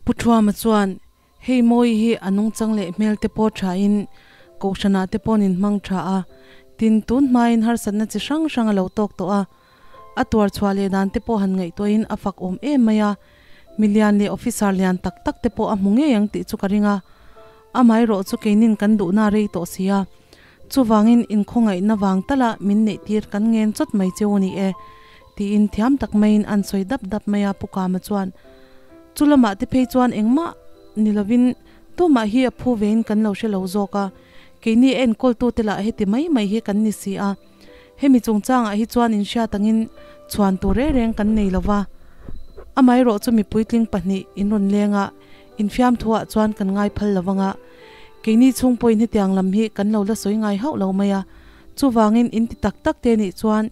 Pu Thuama chuan, Hei Mawi hi a nungchang leh hmel te pawh thain Kohhranah te paw'n inhmang tha a, tin tun hmain harsatna chi hrang hrang a lo tawk tawh a, a tuar chhuah leh dan te pawh han ngaihtuahin a fak awm em mai a, milian leh officer lian tak tak te pawh a hmu ngei ang tih chu ka ring a, amaherawh chu keinin kan duhna a rei tawh si a, chuvangin inkhawngaihna vang tala min neih tir kan ngen chawt mai cheu a ni e, tiin thiam tak maiin an sawi dap dap mai a, Pu Kama chuan chu lamah te phei chuan engmah ni lovin tumah hi a phu vein kan lo hre lo zawk a, keini enkawltute lah heti mai mai hi kan ni si a. Hemi chungchangah hi chuan inhriat angin chhuan tur reng reng kan nei lo va, amaherawh chu mi puitling pahnih in rawn leng a, infiamthuah chuan kan ngai phal lo vang a, keini chhung pawhin hetiang lam hi kan lo la sawi ngai hauh lo mai a, chuvangin in ti tak tak te nih chuan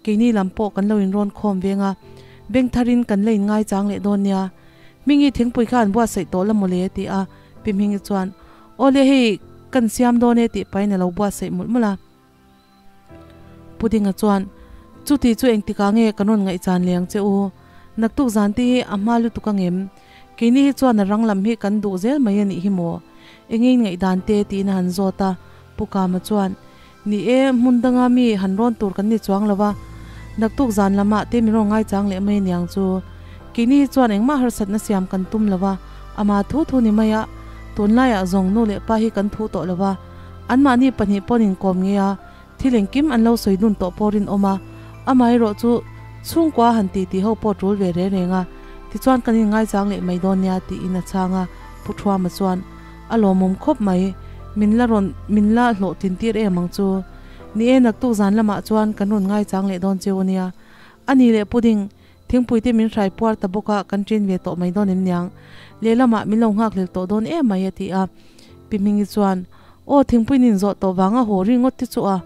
keini lam pawh kan lo inrawn khawm veng a, beng tharin kan la inngaichang leh dawn nia. Hmingi thingpui kha an buatsaih tawh la mawle ti a, Pi Hmingi chuan, Awle hei kan siam dawn e tih pahin a lo buatsaih mawlh mawlh a. Pudinga chuan, Chuti chu engtikah nge kan rawn ngaihchan leh ang che u? Naktuk zan te hi a hma lutuk angem? Keini hi chuan a rang lam hi kan duh zel mai a nih hi maw? Enge in ngaihdan te? tiin a han zawt a. Pu Kama chuan, Ni e, hmun danga mi han rawn tur kan ni chuang lo va, naktuk zan lamah te min rawn ngaichang leh mai aniang chu. Keini hi chuan engmah harsatna siam kan tum lo va, ama thu thu ni mai a, tunlaiah zawng nu leh pa hi kan thu tawh lo va, Anmahni pahnih pawn inkawm nge a, thil engkim an lo sawi dun tawh pawh rinawm a, amaherawh chu chhungkua han ti tih ho pawh tul ve reng reng a, tichuan kan inngaichang leh mai dawn nia tiin a chhang a, Pu Thuama chuan, A lawmawm khawp mai, min la rawn min la hlawhtlin tir em ang chu. Ni e, naktuk zan lamah chuan kan rawn ngaichang leh dawn cheu ania. A ni leh Puding, Thingpui te min hrai puar ta bawk a, kan ṭin ve tawh mai dawn em niang? Lehlamah min lo nghakhlel tawh dawn em mai a ti a. Pi Hmingi chuan, Aw, thingpui nin zawh tawh vanga haw ri ngawt te chu a,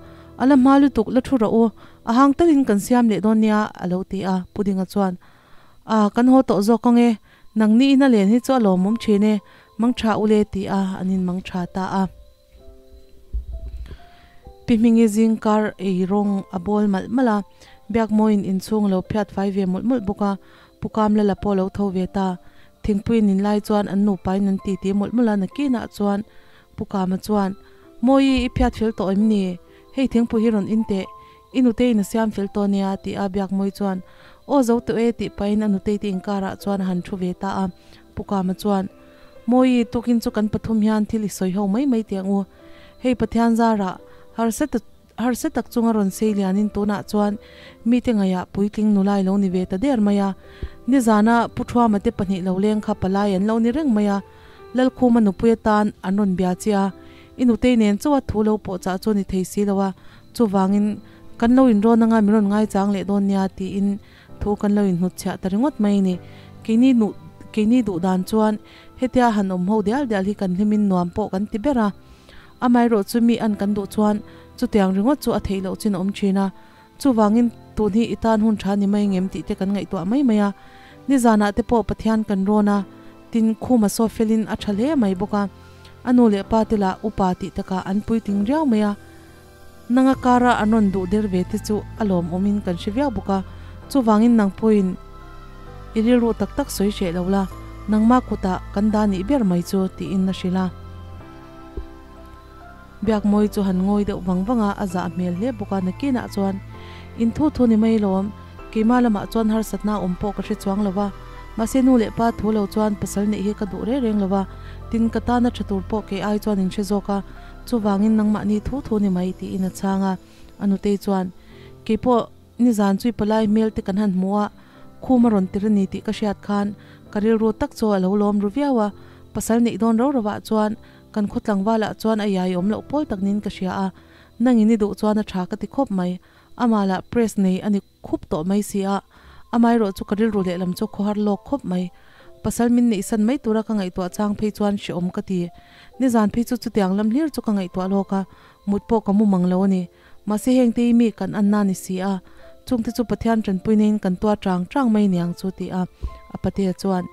a la hma lutuk la thu rawh u, a hang talin kan siam leh dawn nia a lo ti a. Pu Dinga chuan, A, kan haw tawh zawk ang e, nangni ina len hi chu a lawmawm ṭhin e, mang ṭha u le ti a, an in mang ṭha ta a. Pi Hmingi zing kar ei rawng a bawl malh malh a, Biakmawiin inchhung a lo phiat fai ve mawlh mawlh bawk a, Pu Kamlala pawh a lo tho ve ta. Thingpui nin lai chuan an nupain an titi mawlh mawlh a, nakinah chuan Pu Kama chuan, Mawi, i phiat fel tawh em ni? Hei thingpui hi rawn in teh, i nuteiin a siam fel tawh nia, ti a Biakmawi chuan, Aw zo tawh e, tih pahin a nuteite inkarah chuan a han thu ve ta a. Pu Kama chuan, Mawi, tukin chu kan pathum hian thil i sawi ho mai mai teh ang u. Hei Pathian zarah harsa ta harsa tak chunga rawn sei lianin tunah chuan mite ngaihah puitling nula i lo ni ve ta der mai a. Nizana Pu Thuama te pahnih lo leng kha palai an lo ni reng mai a. Lalkhuma nupui atan an rawn bia che a, i nutei nen chauha thu lo pawh chah chu a ni thei si lo a, chuvangin kan lo inrawn anga min rawn ngaichang leh dawn nia tiin Thu kan lo inhnutchhiah ta ringawt mai a ni. Keini nuh keini duh dan chuan hetia han awm ho dial dial hi kan hlimin nuam pawh kan ti ber a. Amaherawh chu mi an kan duh chuan chutiang ringawt chu a theih loh chin a awm thin a. Chuvangin tun hi i tan hun tha ni mai ngem tih te kan ngaihtuah mai mai a. Nizanah te pawh Pathian kan rawn a, tin khuma saw felin a tha hle mai bawk a. A nu leh pa te lah upa tih takah an puitling riau mai a. Nanga kara an rawn duh der ve te chu a lawmawmin kan hre viau bawk a, chuvangin nang pawhin i rilru tak tak sawi hreh lo la, nangmah kutah kan dah nih ber mai chu tiin a hrilh a. Biakmawi chu han ngawi deuh vang vang a, a zah hmel hle bawk a, nakinah chuan in thu thu ni mai lawm, keimah lamah chuan harsatna awm pawh ka hre chuang lo va, mahse nu leh pa thu lo chuan pasal neih hi ka duh reng reng lo va, tin ka tana tha tur pawh kei ai chuan in hre zawk a, Chuvangin nangmahni thu thu ni mai tiin a chhang a, a nutei chuan, Keipawh nizan chui palai hmel te kan han hmu a, khum a rawn tir a ni tih ka hriat khan ka rilru tak chu a lo lawm ru viau a, pasal neih dawn ro ro ah chuan kan khaw tlangvalah chuan a iai awm loh pawl tak niin ka hria a, nangin i duh chuan a tha ka ti khawp mai, amah lah press nei a ni khup tawh mai si a, amaherawh chu ka rilru lehlam chu khawhar lawk khawp mai. Pasal min neihsan mai tura ka ngaihtuah chang phei chuan hrehawm ka ti. Nizan phei chu chutiang lam hlir chu ka ngaihtuah lawk a, mut pawh ka mu mang lo a ni. Mahse heng te hi mi kan anna ni si a, chungte chu Pathian tanpui neiin kan tuar chang chang mai niang chu ti a, a patea chuan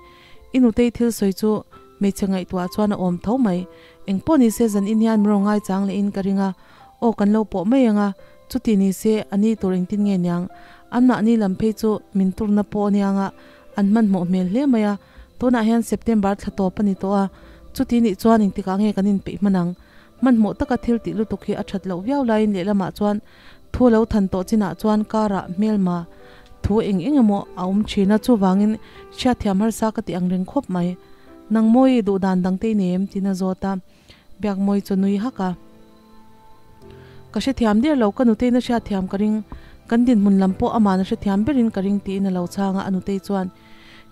i nutei thil sawi chu hmeichhe ngaihtuah chuan a awm tho mai. Engpawh nise zan in hian min rawn ngaichang lehin ka ring a, aw kan lo pawh mai ang a, Chuti ni se, a ni tur engtin nge niang? An mahni lam phei chu min turna pawh aniang a, an hmanhmawh hmel hle mai a. Tunah hian September thla tawp a ni tawh a, chuti nih chuan engtikah nge kan inpeih hman ang? Hmanhmawh taka thil tih lutuk hi a that loh viau laiin lehlamah chuan thu lo than tawh chinah chuan karah hmelma thu eng eng emaw a awm thin a, chuvangin hriatthiam harsa ka ti ang reng khawp mai. Nang mawi duhdan dangte i nei em? tiin a zawt a. Biakmawi chu nui hak a. Ka hrethiam der lo, ka nutei na hriatthiam ka ring, kan dinhmun lam pawh amah na hrethiam berin ka ring tiin a lo chhang a, a nutei chuan,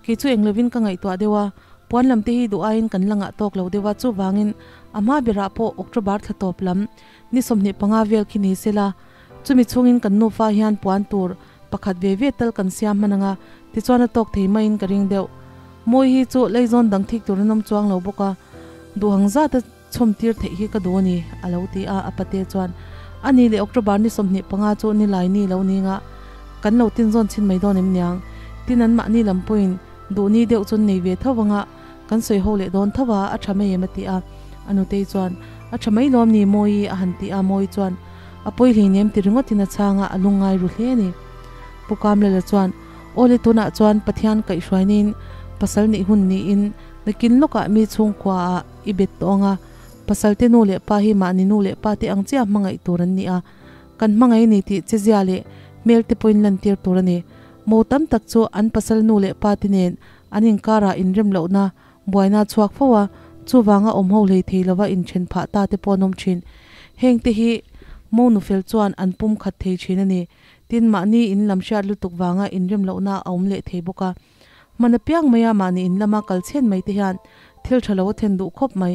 Kei chu eng lovin ka ngaihtuah deuh a, puan lam te hi duh aiin kan la ngah tawk lo deuh a, chuvangin a hma berah pawh October thla tawp lam ni 25 vel khi ni sela, chumi chhungin kan nufa hian puan tur pakhat ve ve tal kan siam hman ang a, tichuan a tawk thei maiin ka ring deuh. Mawi hi chu leizawn dang thik tur an awm chuang lo bawk a, duhang zata chhawm tir theih hi ka duh a ni, a lo ti a, a pate chuan, A ni leh October ni 25 chu nilai ni lo ninga kan lo tinzawn chhin mai dawn em niang? Tin an mahni lam pawhin duh ni deuh chuan nei ve tho anga kan sawi ho leh dawn tho a, a tha mai em a ti a, a nutei chuan, A tha mai lawm ni Mawi? a han ti a, Mawi chuan, A pawi hleinem ti ringawtin a chhang a, a lungngai ru hle a ni. Pu Kamlala chuan, Awle tunah chuan Pathian kaihhruainain pasal neih hun niin nakin lawkah mi chhungkuaah i bet tawh ang a, pasalte nu leh pa hi mahni nu leh pa te ang chiah hmangaih tur an ni a, kan hmangaih ni tih chezia leh hmel te pawhin lantir tur a ni. Mo tam tak chu an pasal nu leh pa te nen an inkarah inrem lohna buaina a chhuak fo a, chuvanga awm ho hlei thei lova inthen phah ta te pawh an awm thin. Heng te hi mo nufel chuan an pum khat thei thin a ni. Tin, mahni in lam hriat lutuk vanga inrem lohna a awm leh thei bawk a. Hman apiang maia mahni in lama kal chhen mai te hian thil tha lo a then duh khawp mai.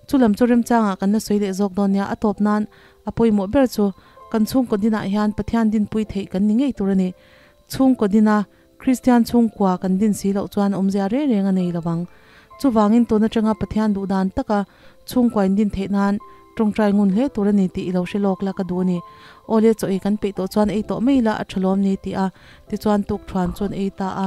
Chu lam chu remchangah kan la sawi leh zawk dawn nia, a tawp nan a pawimawh ber chu kan chhungkaw dinah hian Pathian dinpui theih kan ni ngei tur a ni. Chhungkaw dina Kristian chhungkua kan din si loh chuan awmzia reng reng a nei lo vang. Chuvangin tun atanga Pathian duh dan taka chhungkua in din theih nan tawngtai ngun hle tur a ni tih i lo hre lawk la ka duh a ni. Awle chaw ei kan peih tawh chuan ei tawh mai la a tha lawm ni ti a, tichuan tukthuan chuan ei ta a.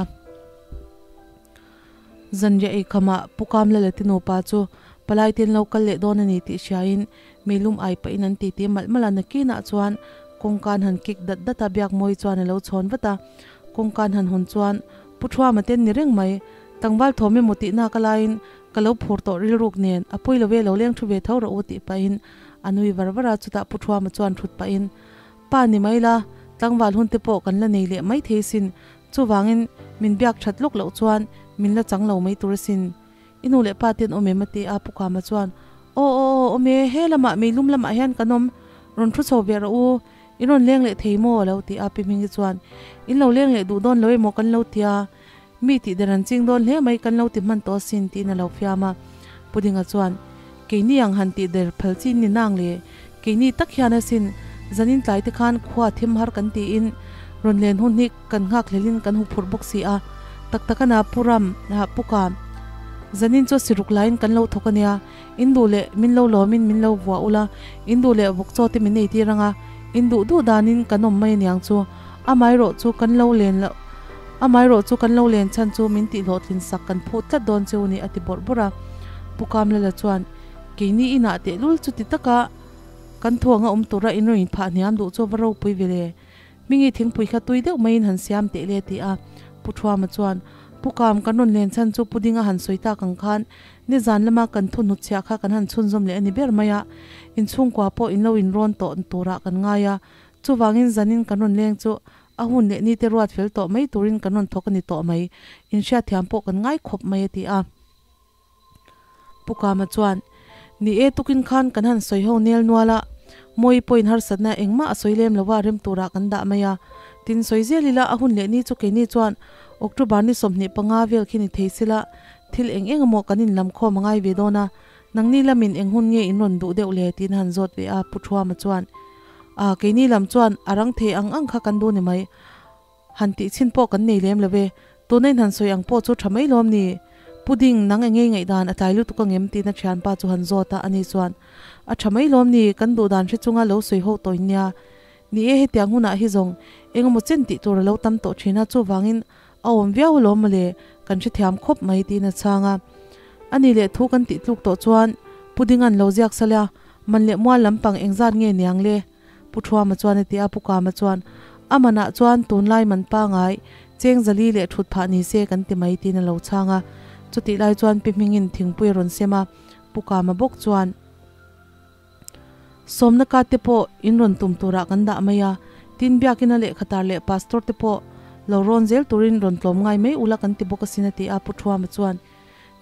Zanriah ei khamah Pu Kamlala te nupa chu palai ten lo kal leh dawn a ni tih hriain meilum ai pahin an titi malh malh a, nakinah chuan kawngka an han kik dat dat a, Biakmawi chuan a lo chhawn vat a, kawngka an han hawn chuan Pu Thuama ten ni reng mai, tlangval thawm emaw tih nak a laiin ka lo phur tawh rilruk nen a pawi lo e lo leng thu ve tho rawh u tih pahin a nui var var a, chutah Pu Thuama chuan thut pahin Pa ni mai la, tlangval hun te pawh kan la nei leh mai thei sin, Chuvangin, min biak that lawk loh chuan min la chang lo mai tur asin. I nu leh pa te an awm em? a ti a, Pu Kama chuan, Aw aw aw, awm e, he lamah meilum lamah hian kan awm, rawn thu chho ve rawh u, in rawn leng leh thei maw? a lo ti a, Pi Hmingi chuan, In lo leng leh duh dawn lo emaw kan lo ti a, mi tih der an ching dawn hle mai kan lo ti hman tawh asin, tiin a lo fiam a. Pu Dinga chuan, Keini ang han tih der phal chin ni nang le, keini tak hian asin, zanin tlai te khan khua thim har kan tiin rawn len hun hi kan nghak hlelin kan hu phurh bawk si a, tak tak ana Pu Ram, Pu Kam, zanin chu siruk laiin kan lo thawk ania, in duh leh min lo lawmin min lo vuah ula, in duh leh vawk chaw te min ei tir anga, in duh duh danin kan awm mai aniang chu, amaherawh chu kan lo len loh, amaherawh chu kan lo len chhan chu min tih hlawhtlin sak kan phut tlat dawn cheu ni a ti bawrh bawrh a. Pu Kamlala chuan, Keini inah tehlul chuti taka kan thuanga awm tura in rawn inphah hniam duh chu va ropui ve le. Hmingi thingpui kha tui deuh maiin han siam teh le ti a. Pu Thuama chuan, Pu Kam, kan rawn len chhan chu Pudinga han sawi tak ang khan nizan lama kan thu hnutchhiah kha kan han chhunzawm leh a ni ber mai a, inchhungkua pawh in lo inrawn tawh turah kan ngai a, chuvangin zanin kan rawn leng chu a hun leh nite ruat fel tawh mai turin kan rawn thawk a ni tawh mai, inhriatthiam pawh kan ngai khawp mai a ti a. Pu Kama chuan, Ni e, tukin khan kan han sawi ho nel nual a, Mawi pawhin harsatna engmah a sawi lem lo a, rem turah kan dah mai a. Tin, sawi zel ila a hun leh ni chu keini chuan October ni 25 vel khi ni thei sila, thil eng eng emaw kan inlam khawm a ngai ve dawn a, nangni lamin eng hun nge in rawn duh deuh le? tiin a han zawt ve a, Pu Thuama chuan, A, keini lam chuan a rang thei ang ang kha kan duh ni mai. Han tih chhin pawh kan nei lem lo ve, tuna in han sawi ang pawh chu tha mai lawm ni? Pu Ding, nang eng ngei ngaihdan a tlai lutuk angem? tiin a thianpa chu han zawt a, ani chuan, A tha mai lawm ni, kan duh dan hre chunga lo sawi ho tawh in nia. Ni e, hetiang hunah hi zawng eng emaw chen tih tur a lo tam tawh thin a, chuvangin a awm viau alawm mawle, kan hrethiam khawp mai, tiin a chhang a. Ani leh thu kan tih tluk tawh chuan Pu Dinga'n lo ziak salh a, man leh mual lampang engzat nge niang le? Pu Thuama chuan a ti a, Pu Kama chuan, A manah chuan tunlai man pangai, cheng zali leh thut phah ni se kan ti mai tiin a lo chhang a. Chutih lai chuan Pi Hmingin thingpui a rawn sem a, Pu Kama bawk chuan, Sawmna card te pawh in rawn tum turah kan dah mai a, tin biakina lehkhatar leh pastor te pawh lo rawn zel turin rawn tlawm ngai mai ula kan ti bawk asin a ti a, Pu Thuama chuan,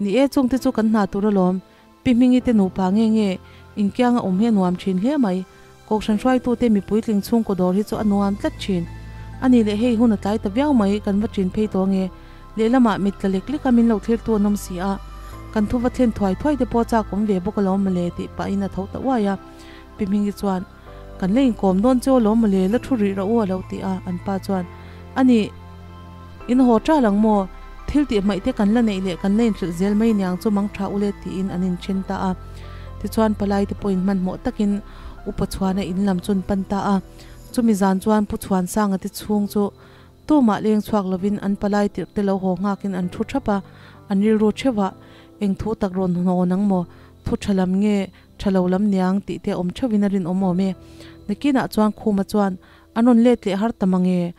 Ni e, chungte chu kan hna tur alawm, Pi Hmingi te nupa nge nge inkianga awm hi a nuam thin hle mai, Kohhran hruaitute mipui tling chhungkaw dawr hi chu a nuam tlat thin. A nih leh hei hun a tlai ta viau mai, kan va ṭin phei tawh nge? Lehlamah mit tla lek lek a min lo thlirtu an awm si a, kan thu va thlen thuai thuai te pawh chak awm ve bawk alawm mawle tih pahin a tho ta uai a. Pi Hmingi chuan, Kan la inkawm dawn che alawm mawle, la thu rih rawh u a lo ti a, an pa chuan, A nih, in haw ṭal ang maw? Thil tih hmaih te kan la neih leh kan la inhrilh zel mai niang chu mang ṭha ule tiin an inṭhen ta a. Tichuan palaite pawhin hmanhmawh takin Upa Chhuana in lam chu an pan ta a. Chumi zan chuan Pu Chhuansanga te chhung chu tumah leng chhuak lovin an palai tirh te lo haw nghakin an thu thap a, an rilru theuh a, eng thu tak rawn hnawn ang maw, thu tha lam nge tha lo lam niang tih te awm theuhin a rinawm awm e. Nakinah chuan Khuma chuan an rawn let leh har ta mange,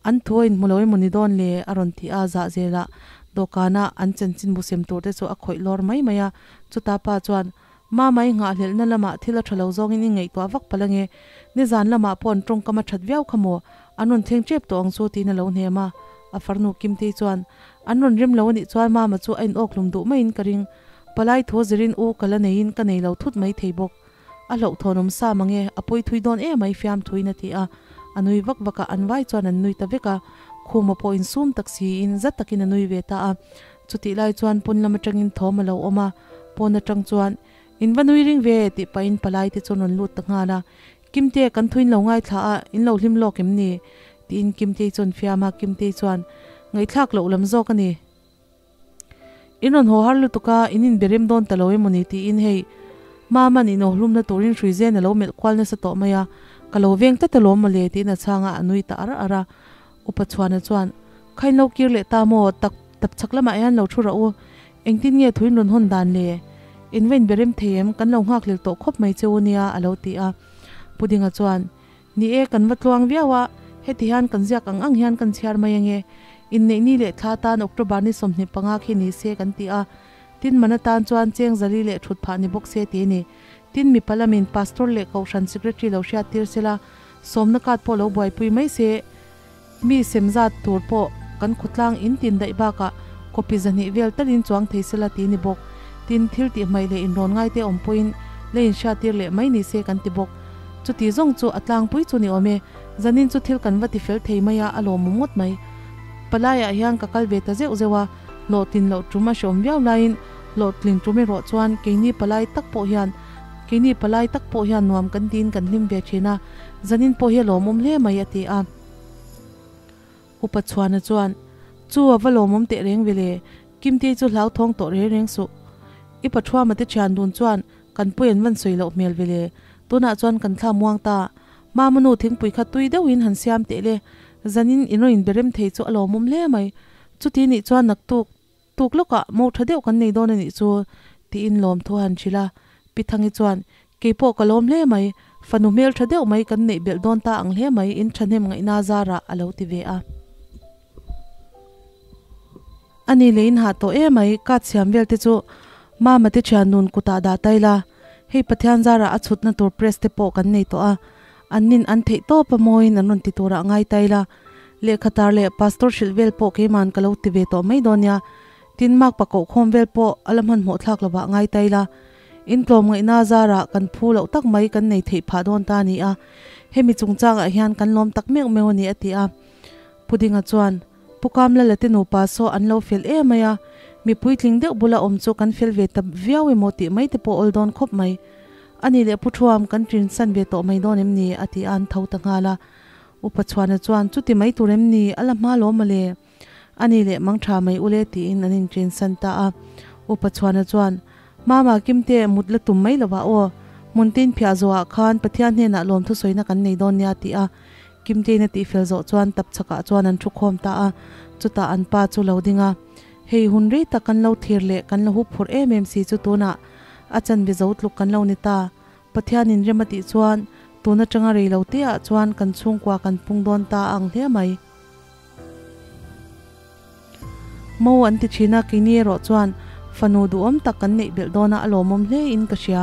An thu a inhmu lo emaw ni dawn le? a rawn ti a, zah zelah dawhkana an chanchin bu sem tur te chu a khawih lawr mai mai a. Chuta pa chuan, Mama i nghahhlelhna lamah thil a tha lo zawngin i ngaihtuah vak palh ange. Nizan lamah pawh an tawngkam a that viau kha maw? An rawn thleng tep tawh ang chu tiin a lo hnem a. A farnu Kimtei chuan, An rawn rem lo anih chuan Mama chu a inawkhlum duh maiin ka ring. Palai thu zirin u ka la neiin ka nei lo thut mai thei bawk. A hlauhthawnawm sa mang e, a pawi thui dawn em ai fiamthuin a ti a, a nui vak vak a, an vai chuan an nui ta vek a, Khuma pawh insum tak siin zat takin a nui ve ta a. Chutih lai chuan pawn lam atangin thawm a lo awm a, pawn atang chuan, In va nui ring ve, tih pahin palai te chuan rawn lut ta nghal a, Kimte, kan thu in lo ngaithla a, in lo hlim lawk em ni? tiin Kimtei chuan fiam a, Kimtei chuan, Ngaihthlak loh lam zawk a ni. In rawn haw har lutuk a, in inbe rem dawn ta lo emaw ni tiin hei Mama'n in awhlumna turin Hruizen a lo melh kual nasa tawh mai a, ka lo veng tlat alawm mawle tiin a chhang a, a nui ta ar ar a. Upa Chhuana chuan, Kha in lo kir leh ta maw, tak tap chhak lamah hian lo thu rawh u, engtin nge thu in rawn hawn dan le? In va inbe rem thei em, kan lo nghakhlel tawh khawp mai che u nia a lo ti a. Pu Dinga chuan, Ni e, kan va tluang viau a, heti hian kan ziak ang ang hian kan chhiar mai ange. Inneih ni leh thla tan October ni 25 khi ni se kan ti a, tin man atan chuan cheng zali leh thut phah ni bawk se ti a ni. Tin mipa lamin Pastor leh Kohhran Secretary lo hriat tir sela, sawmna card pawh lo buaipui mai se, mi sem zat tur pawh kan khawtlang in tin daih bakah copy 200 vel talin chuang thei sela ti ni bawk. Tin, thil tih hmaih leh inrawn ngaite awm pawhin la inhriattir leh mai ni se kan ti bawk. Chuti zawng chu a tlangpui chu ni awm e. Zanin chu thil kan va ti fel thei mai a, a lawmawm ngawt mai. Palaiah hian ka kal ve ta zeuh zeuh a, hlawhtlin loh tum a hreawm viau laiin hlawhtlin tum erawh chuan keini palai tak pawh hian keini palai tak pawh hian nuam kan tiin kan hlim ve thin a, zanin pawh hi a lawmawm hle mai a ti a. Upa Chhuana chuan, Chu a va lawmawm teh reng ve le, Kimtei chu hlauthawng tawh reng reng suh. I Pathuama te thian dun chuan kan pawi an van sawi loh hmel ve le, tunah chuan kan thla muang ta. Mama nu thingpui kha tui deuhin han siam teh le, zanin in rawn inbe rem thei chu a lawmawm hle mai. Chuti nih chuan naktuk tuk lawkah mo tha deuh kan nei dawn a nih chu, tiin lawmthu a han hrilh a. Pi Thangi chuan, Keipawh ka lawm hle mai, fanu hmel tha deuh mai kan neih belh dawn ta ang hle mai, in thahnem ngaihna zarah a lo ti ve a. A ni leh in hah tawh em mai, card siam vel te chu Mama te thian nun kutah dah tai la, hei Pathian zarah a chhutna tur press te pawh kan nei tawh a, an nin an theih tawp a mawiin an rawn ti turah ngai tai la, lehkha tar leh pastor hrilh vel pawh keiman ka lo ti ve tawh mai dawn nia, tin mark pakawh khawm vel pawh a la hmanhmawh thlak lovah ngai tai la, in tlawmngaihna zarah kan phu loh tak mai kan nei theih phah dawn ta a ni a, hemi chungchangah hian kan lawm tak meuh meuh a ni a ti a. Pu Dinga chuan. Pu Kamlala te nupa saw an lo fel em mai a, mi puitling deuh bula awm chu kan fel ve ta viau emaw tih mai te pawh awl dawn khawp mai. A nih leh Pu Thuam kan ṭin san ve tawh mai dawn em ni? a ti a, an tho ta nghal a. Upa Chhuana chuan, Chuti mai tur em ni? A la hma lawm mawle. A nih leh mang ṭha mai ule tiin an inṭin san ta a. Upa Chhuana chuan, Mama Kimte, mut la tum mai lovah aw. Hmun tin phiah zawhah khan Pathian hnenah lawmthu sawina kan nei dawn nia ti a. Kimtein a tihfel zawh chuan tap chhakah chuan an thu khawm ta a, chutah an pa chu lo ding a, Hei hun rei tak kan lo thlir leh kan la hup phurh em em si chu tunah a chanve zo tluk kan lo ni ta. Pathianin rem a tih chuan tun atanga rei lo te ah chuan kan chhungkua kan pung dawn ta a ang hle mai. Mo an ti thin a, keini erawh chuan fanu duhawm tak kan neih belh dawn a, a lawmawm hle in ka hria.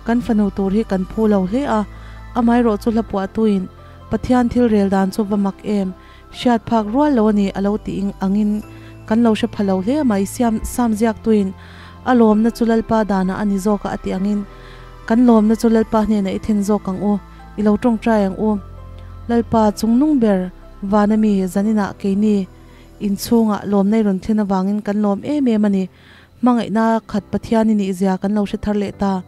Kan fanu tur hi kan phu lo hle a, amaherawh chu hlapuahtuin Pathian thil rel dan chu va mak em, hriat phak rual lo a ni a lo tih angin kan lo hre pha lo hle mai. Siam Sam ziaktuin a lawmna chu Lalpa danah a ni zawk a a tih angin kan lawmna chu Lalpa hnenah i then zawk ang u, i lo tawngtai ang u. Lalpa chungnung ber vana mi zaninah keini Inchhungah lawmna i rawn thlen avangin kan lawm em em a ni. Hmangaihna khat Pathian i nih zia kan lo hre thar leh ta.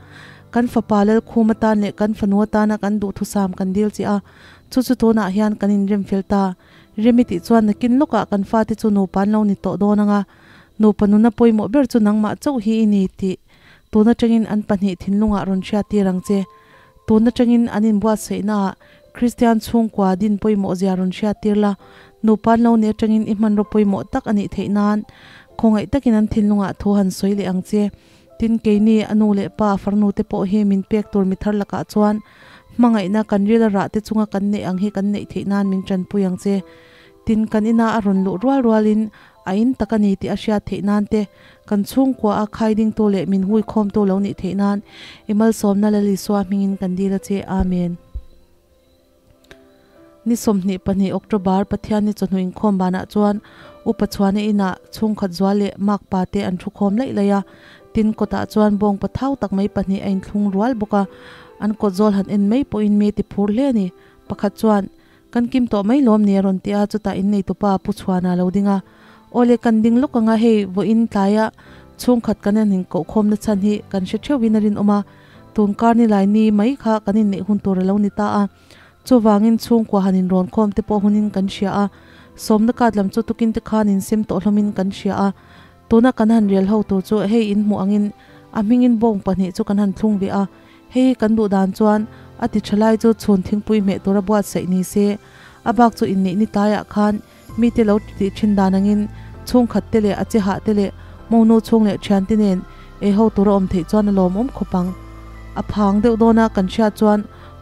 Kan fapa Lalkhum atan leh kan fanu atana kan duhthusam kan dil che a, chu chu tunah hian kan inrem fel ta. Rem i tih chuan nakin lawkah kan fate chu nupa an lo ni tawh dawn ang a, nupa nuna pawimawh ber chu nangmah chauh hi i ni tih tun atangin an pahnih thinlungah rawn hriattir ang che. Tun atangin an inbuatsaihnaah Kristian chhungkua din pawimawh zia rawn hriattir la, nupa an lo nih atangin i hmanraw pawimawh tak a nih theih nan khawngaih takin an thinlungah thu han sawi leh ang che. Tin, keini a nu leh pa farnu te pawh hi min pek tur mi thar lakah chuan hmangaihna kan ril a rah te chunga kan neih ang hi kan neih theih nan min tanpui ang che. Tin, kan ina a rawn luh rual rualin a in tak a ni tih a hriat theih nan te, kan chhungkua a khai dingtu leh min hui khawmtu lo nih theih nan i malsawmna Lal Isua hmingin kan dil a che. Amen. Ni 22 October, Pathianni chawhnu inkhawm banah chuan Upa Chhuana inah chhungkhat zual leh makpa te an thu khawm laih laih a. Tin, kawtah chuan bawngpa thau tak mai pahnih a inthlung rual bawk a, an kawt zawl han en mai pawhin mi ti phur hle a ni. Pakhat chuan, Kan kim tawh mai lawm ni a rawn ti a, chutah inneitupa Pu Chhuana a lo ding a. Awle, kan ding lawk anga hei vawiin tlaia chhungkhat kan han inkohkhawmna chhan hi kan hre theuhin a rinawm a, tun kar ni lai ni mai kha kan inneih hun tur a lo ni ta a. Chuvangin chhungkua han inrawn khawm te pawh hunin kan hria a, sawmna kat lam chu tukin te khan insem tawh hlawmin kan hria a. Tuna kan han rel ho tur chu hei inhmuh angin a hmingin bawng pahnih chu kan han thlung ve a, hei hi kan duh dan chuan a ti tha lai chu chhun thingpui hmeh tura buatsaih ni se, a bak chu inneih ni tlaiah khan mite lo tih thin dan angin chhungkhat te leh a che hah te leh monu chhung leh thiante nen ei ho tura awm theih chuan a lawmawm khawp ang. A phang deuh dawna kan hriat chuan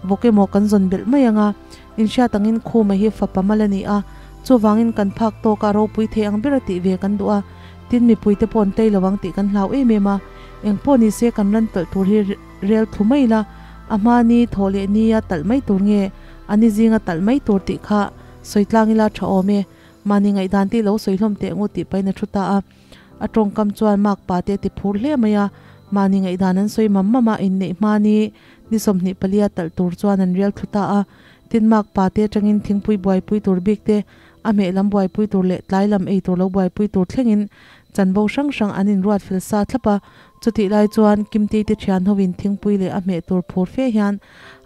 vawk emaw kan zawn belh mai ang a, inhriat angin khuma hi fapa mal a ni a, chuvangin kan phak tawka ropui thei ang bera tih ve kan duh a, tin mipuite pawh an tei lo ang tih kan hlau em em a, engpawh ni se kan ran talh tur hi rel thlu mai ila, a hma ni thawh leh nia talh mai tur nge a ni zinga talh mai tur tih kha sawi tlang ila tha awm e, mahni ngaihdan te lo sawi hlawm teh ngu tih pahin a thu ta a. A tawngkam chuan mark pa te a ti phur hle mai a, mahni ngaihdan an sawi mam mam a, inneih hma ni ni 24 a talh tur chuan an rel thlu ta a. Tin, mark pa te atangin thingpui buaipui tur bik te, a hmeh lam buaipui tur leh tlai lam ei tur lo buaipui tur thlengin chanvo hrang hrang an inruat fel sa thlap a. Chutih lai chuan Kimtei te thian hovin thingpui leh a hmeh tur phur fe hian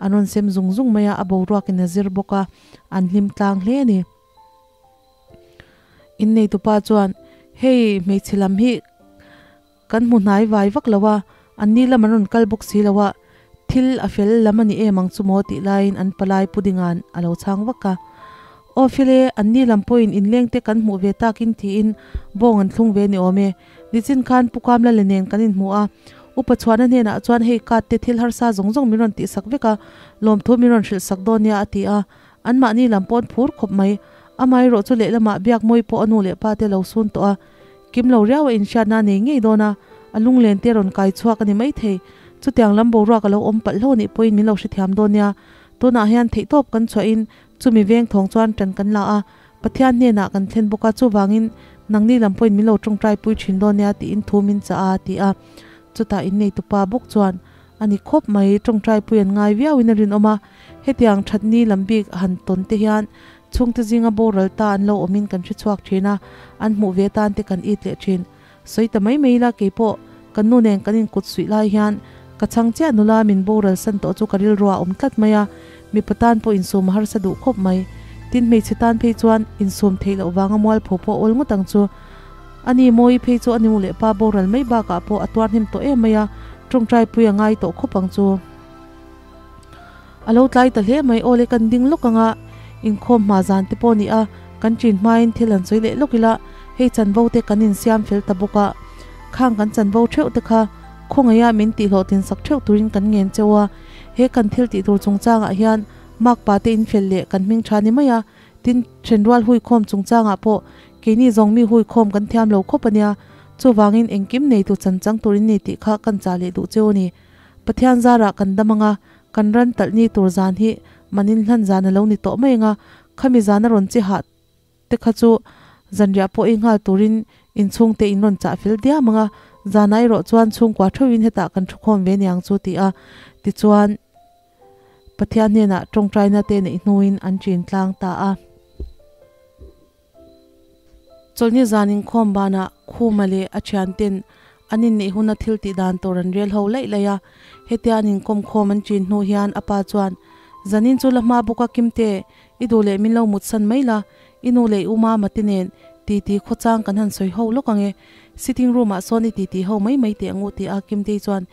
an rawn sem zung zung mai a, a boruakin a zir bawk a, an hlim tlang hle a ni. Inneitupa chuan, Hei, hmeichhe lam hi kan hmu hnai vai vak lo a, an ni lam an rawn kal bawk si lo a, thil a fel lam a ni em ang chu maw tih laiin an palai pudinga'n a lo chhang vak a. Aw file, an ni lam pawhin inleng te kan hmuh ve takin tiin bawng an thlung ve ni awm e. Nichin khan Pu Kamlale nen kan inhmu a, Upa Chhuana hnenah chuan hei kat te thil harsa zawng zawng min rawn tihsak vek a, lawmthu min rawn hrilhsak dawn nia a ti a. Anmahni lam pawh an phur khawp mai. Amaherawh chu lehlamah Biakmawi pawh a nu leh pa te lo sun tawh a. Kim lo riau a inhriatna a nei ngei dawn a, a lunglen te rawn kai chhuak a ni maithei. Chutiang lam boruak a lo awm palh hlo nih pawhin min lo hrethiam dawn nia. Tunah hian theihtawp kan chhuahin chumi veng thawng chuan ṭan kan la a, Pathian hnenah kan thlen bawk a, chuvangin nangni lam pawhin min lo ṭawngṭai pui ṭhin dawn nia tiin thu min chah a, a ti a. Chutah inneitupa bawk chuan, A ni khawp mai, ṭawngṭai pui an ngai viauin a rinawm a, hetiang ṭhatni lam bik han tawn te hian chhungte zinga boral ta an lo awmin kan hre chhuak ṭhin a, an hmuh ve tan te kan it leh ṭhin. Sawi ta mai mai ila keipawh kan nu nen kan inkut suih lai hian ka chhang chiah nula min boral san tawh chu ka rilru ah awm tlat mai a, mipa tan pawh insum a harsa duh khawp mai. Tin hmeichhe tan phei chuan insum theih loh vanga mualpho pawh a awl ngawt ang chu. A ni Mawi phei chu a nu leh pa boral mai bakah pawh a tuar hnem tawh em mai a, tawngtai pui a ngai tawh khawp ang chu. A lo tlai ta hle mai, awle kan ding lawk ang a, inkhawm hma zan te pawh a ni a, kan ṭin hmain thil han sawi leh lawk ila, hei chanvo te kan insiam fel ta bawk a, khang kan chanvo theuh te kha khawngaih a min tihhlawhtlin sak theuh turin kan ngen cheu a, he kan thil tih tur chungchangah hian makpa te infel leh kan hming tha ni mai a, tin, ṭhenrual huikhawm chungchangah pawh. Keini zawng mi hui khawm kan thiam lo khawp a nia, chuvangin engkim neitu chan chang tur in ni tih kha kan chah leh duh cheu a ni. Pathian zarah kan dam anga, kan ran talh ni tur zan hi manin hlan zan a lo ni tawh mai anga, khami zana rawn chi hah te kha chu zanriah pawh ei nghal turin inchhungte in rawn chah fel diam anga, zanah erawh chuan chhungkua theuhin hetah kan thukhawm ve niang chu ti a, tichuan Pathian hnenah tawngtaina te neih hnuin an chin tlang ta a. Chawlhni zan inkhawm banah Khuma leh a thianten an inneih huna thil tih dan tur an rel ho laih laih a, hetia an inkawm khawm an chin hnu hian a pa chuan, Zanin chu la hma bawk a Kimte, i duh leh min lo mutsan mai la, i nu leh i u Mama te nen titi khawchang kan han sawi ho lawk ang e, sitting room ah sawn i titi ho mai mai teh ang u ti a Kimtei chuan,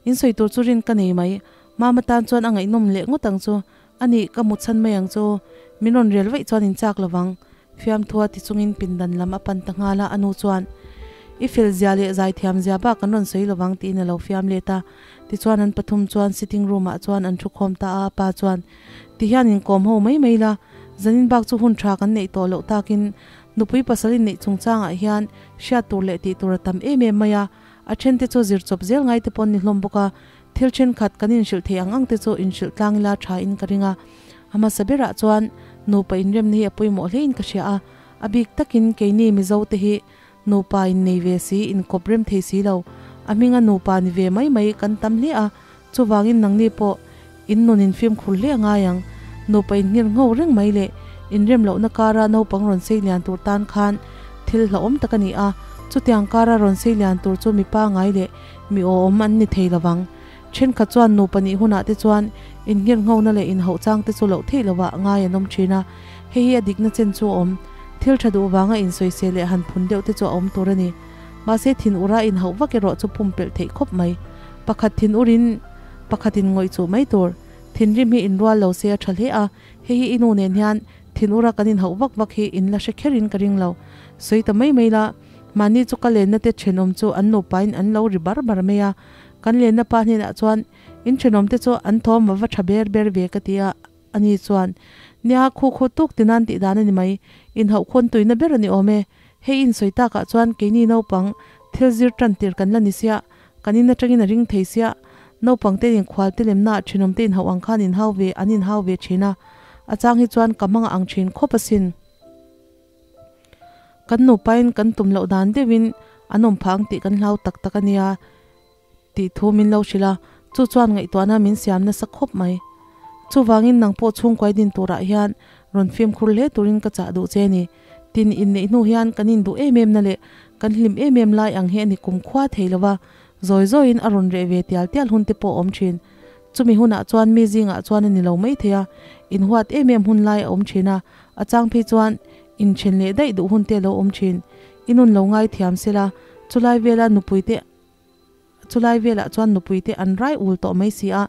In sawi tur chu rin ka nei mai, Mama tan chuan a ngaihnawm leh ngawt ang chu, A nih, ka mutchhan mai ang chu. Min rawn rel vaih chuan in chak lovang. Fiamthua ti chungin pindan lam a pan ta nghal a, a nu chuan, I fel zia leh zaithiam zia bak an rawn sawi lovang tiin a lo fiam let a. Tichuan an pathum chuan sitting room ah chuan an thu khawm ta a, a pa chuan, Ti hian inkawm ho mai mai la, zanin bak chu hun tha kan neih tawh loh takin nupui pasal inneih chungchangah hian hriat tur leh tih tur a tam em em mai a, a thente chu zir chawp zel ngai te pawn ni hlawm bawk a, Thil thenkhat kan inhrilh theih ang ang te chu inhrilh tlang ila tha in ka ring a. A hmasa berah chuan nupa inremna hi a pawimawh hle in ka hria a. A bik takin keini Mizo te hi nupa innei ve si, inkawp rem thei si lo, a hminga nupa ni ve mai mai kan tam hle a. Chuvangin nangni pawh in nun infimkhur hle a ngai ang. Nupa inngir ngho reng mai leh inrem lohna kara naupang rawn sei lian tur tan khan thil hlauhawm tak a ni a. Chutiang kara rawn sei lian tur chu mipa ngai leh Mi awm an ni thei lovang. Thenkhat chuan nupa nih hunah te chuan innghirnghona leh inhauh chang te chu loh theih lovah ngai an awm thin a, hei hi a dikna chen chu a awm. Thil tha duh vanga insawisel leh han phun deuh te chu a awm tur a ni. Mahse thin ura inhauh vak erawh chu pumpelh theih khawp mai. Pakhat thin urin pakhat in ngawih chuh mai tur. Thinrim hi inrual lo se a tha hle a, hei hi i nu nen hian thin ura kan inhauh vak vak hi in la hre kherin ka ring lo. Sawi ta mai mai la. Mahni chu ka lenna te thenawm chu an nupain an lo ri bar bar mai a, kan lenna pa hnenah chuan, In thenawm te chu an thawm va va tha ber ber ve ka ti a, ani chuan, Nia, khu khu tuk ti nan tih dan a ni mai, inhauh khawn tuina ber a ni awm e, hei insawi takah chuan keini naupang thil zir tan tir kan la ni sia, kan in atangin a ring thei sia, naupang te inkhual te lemnaah thenawm te inhauh ang khan inhau ve an inhau ve thin a, a chang hi chuan ka hmangah ang thin khawp asin. Kan nupain kan tum loh dan deuhin an awm phah ang tih kan hlau tak tak a nia tih thu min lo hrilh a, chu chuan ngaihtuahna min siam nasa khawp mai. Chuvangin nang pawh chhungkuai din turah hian rawn fimkhur hle turin ka chah duh che a ni. Tin, inneih hnu hian kan induh em em na leh kan hlim em em lai ang hi a ni kumkhua thei lo va, zawi zawiin a rawn reh ve tial tial hun te pawh a awm thin. Chumi hunah chuan mi zingah chuan a ni lo mai thei a, inhuat em em hun lai a awm thin a, a chang phei chuan inthen leh daih duh hun te a lo awm thin. I nun lo ngai thiam sela, chulai vela nupui te chulai velah chuan nupui te an rai ul tawh mai si a,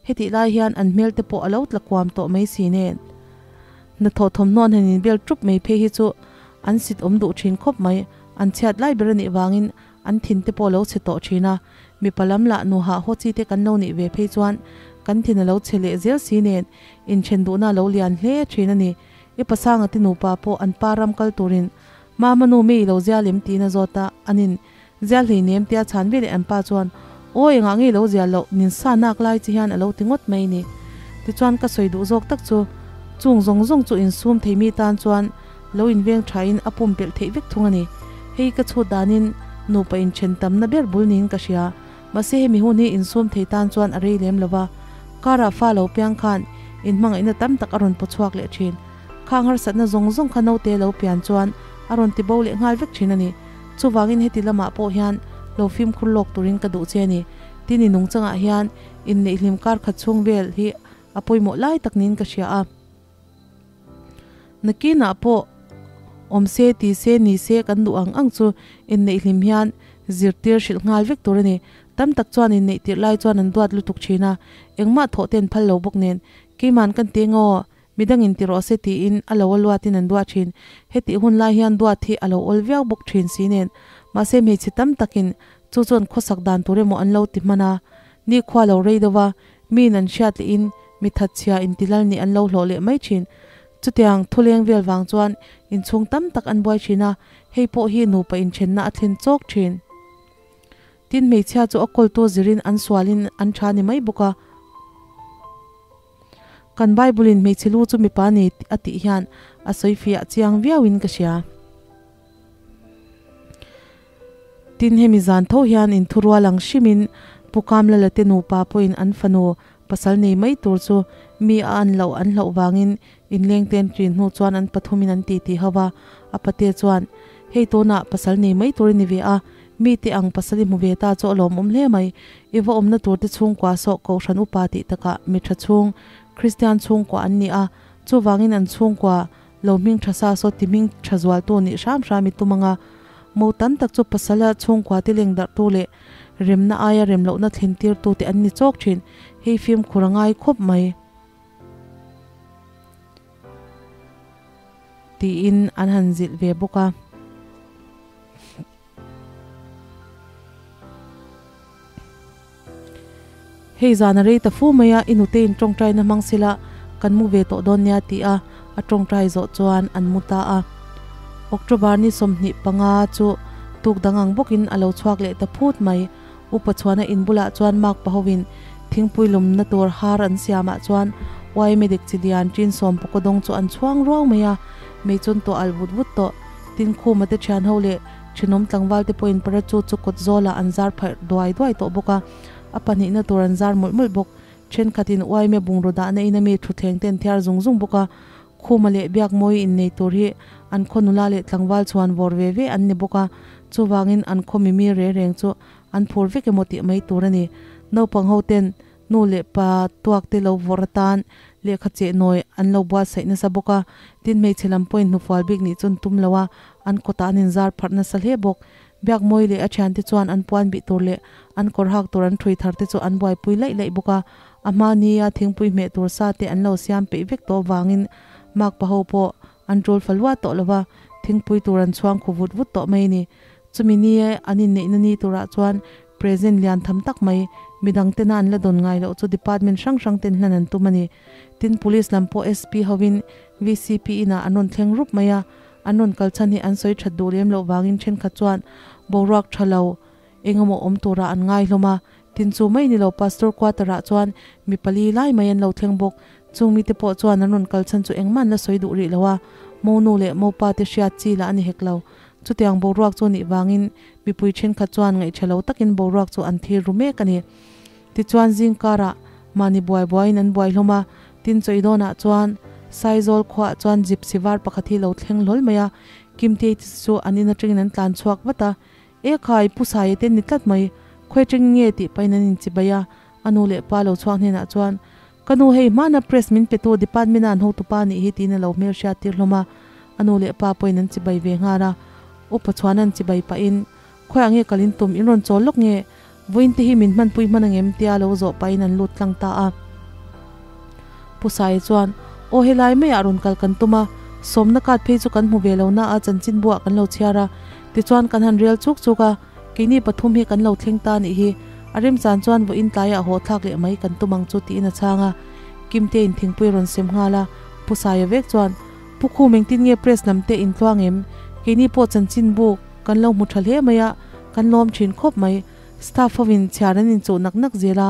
hetih lai hian an hmel te pawh a lo tla kuam tawh mai si nen. Hnathawh thawmhnaw an han inbel tup mai phei hi chu an sit awm duh thin khawp mai, an chhiat lai ber a nih vangin an thin te pawh a lo chhe tawh thin a, Mipa lam lah nuhah haw chi te kan lo nih ve phei chuan kan thin a lo chhe leh zel si nen inthen duhna a lo lian hle thin a ni. I pasanga te nupa pawh an pa ram kal turin Mama nu mi i lo zial em tiin a zawt a, anin zial hlei nem tia chhan veleh an pa chuan Aw engah nge i lo zial loh nin sa nak lai che hian a lo ti ngawt mai ni. Tichuan ka sawi duh zawk tak chu chung zawng zawng chu insum thei mi tan chuan lo inveng thain a pumpelh theih vek thung a ni. Hei ka chhut danin nupa inthen tamna ber bul niin ka hria. Mahse hemi hun hi insum thei tan chuan a rei lem lo va. Kara fa lo piang khan inhmangaihna tam tak a rawn paw chhuak leh thin. Khang harsatna zawng zawng kha naute lo pian chuan a rawn ti bo leh nghal vek thin a ni. Chuvangin heti lamah pawh hian lo fimkhur lawk turin ka duh che a ni. Tin i nungchangah hian inneihhlim kar khat chhung vel hi a pawimawh lai tak niin ka hria a. Nakinah pawh awm se, ti se, ni se kan duh ang ang chu inneih hlim hian zirtir hrilh nghal vek tur a ni. Tam tak chuan inneih tirh lai chuan an duat lutuk thin a, engmah thawh te an phal lo bawk nen, Keiman kan ti eng aw, midangin ti rawh se tiin a lo a luatin an duat thin. Hetih hun lai hian duat hi a lo awl viau bawk thin si nen, mahse hmeichhe tam takin chu chuan khawsak dan tur emaw an lo ti hman a, nikhua lo rei deuh a, miin an hriat lehin mi thatchhia intilal nih an lo hlawh leh mai thin. Chutiang thuleng vel vang chuan inchhung tam tak an buai thin a, hei pawh hi nupa inthenna a thlen chawk thin. Tin, hmeichhia chu a kawltu zirin an sualin an tha ni mai bawk a. Kan Bible in hmeichhe lu chu mipa ni a tih hian a sawi fiah chiang viauin ka hria. Tin, hemi zan tho hian inthurual ang hrimin Pu Kamlala te nupa pawhin an fanu pasal nei mai tur chu mi a an loh an hlauh vangin inleng ten ṭin hnu chuan an pathumin an titi ho va. A pate chuan, Hei tunah pasal nei mai tur i ni ve a, mi te ang pasal i hmu ve ta chu a lawmawm hle mai. I va awmna tur te chhungkua sawh Kohhran upa tih takah mi ṭha chhung, Kristian chhungkua an ni a, chuvangin an chhungkua Lo hming tha sa saw ti hming tha zualtu nih hram hram i tum anga mo tam tak chu pasala chhungkua te leng darhtu leh remna aia rem lohna thlen tirtu te an ni chawk thin. Hei fimkhur a ngai khawp mai. Tiin an han zilh ve bawk a. Hei zan a rei ta fu mai a, i nute in tawngtaina hmang sila kan mu ve tawh dawn nia ti a a tawngtai zawh chuan an mu ta a. October ni 25 chu tuk dang ang bawkin a lo chhuak leh ta phut mai. Upa chhuana in bulah chuan mark pahovin thingpui lumna tur har an siamah chuan uai medic chi lian chin sawm pawkaw dawng chu an chhuang ruau mai a, mei chun tawh alh vut vut tawh. Tin Khuma te thian ho leh Thenawm tlangval te pawhin parachute chu kawt zawlah an zar pharh duai duai tawh bawk a, a pahnihna tur an zar mawlh mawlh bawk. Thenkhatin uaime bungraw dahna in a mi thutthleng te an thiar zung zung bawk a, Khuma leh Biakmawi innei tur hi an khaw nula leh tlangval chhuan vawr ve ve an ni bawk a, chuvangin an khaw mimi re reng chu an phur vek emaw tih mai tur a ni. Naupang ho ten Nu leh pa tuak te lo vawrh atan lehkha cheh nawi an lo buatsaih nasa bawk a, tin hmeichhe lam pawhin hnufual bik nih chu an tum lo a, an kawtah an inzar pharh nasa hle bawk. Biakmawi leh a thiante chuan an puan bih tur leh an kawr hak tur an ṭhui thar te chu an buaipui laih laih bawk a, a hma nia thingpui hmeh tur sa te an lo siam peih vek tawh avangin makpa ho pawh an ṭul fa lua tawh lo va, thingpui tur an chhuang khu vut vut tawh mai a ni. Chumi ni an inneihna ni turah chuan Present lian tham tak mai, midang tena an la dawn ngai loh chu department hrang hrang ten hlan an tum a ni. Tin, Police lam pawh SP hovin VCP inah an rawn thleng rup mai a, an rawn kal chhan hi an sawi that duh lem loh vangin thenkhat chuan boruak tha lo eng emaw awm turah an ngai hlawm a. Tin, chu mai ni lo Pastor quarter ah chuan mi pali lai mai an lo thleng bawk. Chung mite pawh chuan an rawn kal chhan chu engmah an la sawi duh rih lo a, monu leh mopa te hriat chi lah a ni hek lo. Chutiang boruak chu nih vangin Mipui thenkhat chuan ngaihṭha lo takin boruak chu an thir ru mek a ni. Tichuan zingkarah mahni buai buaiin an buai hlawm a, tin chawi dawnah chuan Saizawl khuaah chuan gypsy var pakhat hi lo thleng hlawl mai a, Kimtei te chu an in aṭangin an tlan chhuak vat a, E khai, Pu Saia te ni tlat mai, khawi aṭangin nge tih pahin an inchibai a, a nu leh pa lo chhuak hnenah chuan, Ka nu hei hmana press min petu department a an hotupa anih hi tiin a lo hmelhriat tir hlawm a, a nu leh pa pawhin an chibai ve nghal a. Upa chuan an chibai pahin, Khawiah nge kal in tum, in rawn chawl lawk nge? Vawiin te hi min hmanpui hman angem? tia lo zawh pahin an lut tlang ta a. Pu Saia chuan, Aw helai maiah rawn kal kan tum a, sawmna card phei chu kan hmu ve lo na a chanchinbuah kan lo chhiar a, tichuan kan han rel chuk chuk a, Keini pathum hi kan lo thleng ta nih hi, a remchan chuan vawiin tlaiah haw thlak leh mai kan tum ang chu tiin a chhang a. Kimtein thingpui a rawn sem nghal a, Pu Saia vek chuan, Pu Khum engtin nge press lam te in tluang em? Keini pawh chanchin buk kan lo hmu tha hle mai a, kan lawm thin khawp mai. Staff hovin chhiar an inchuh nak nak zel a,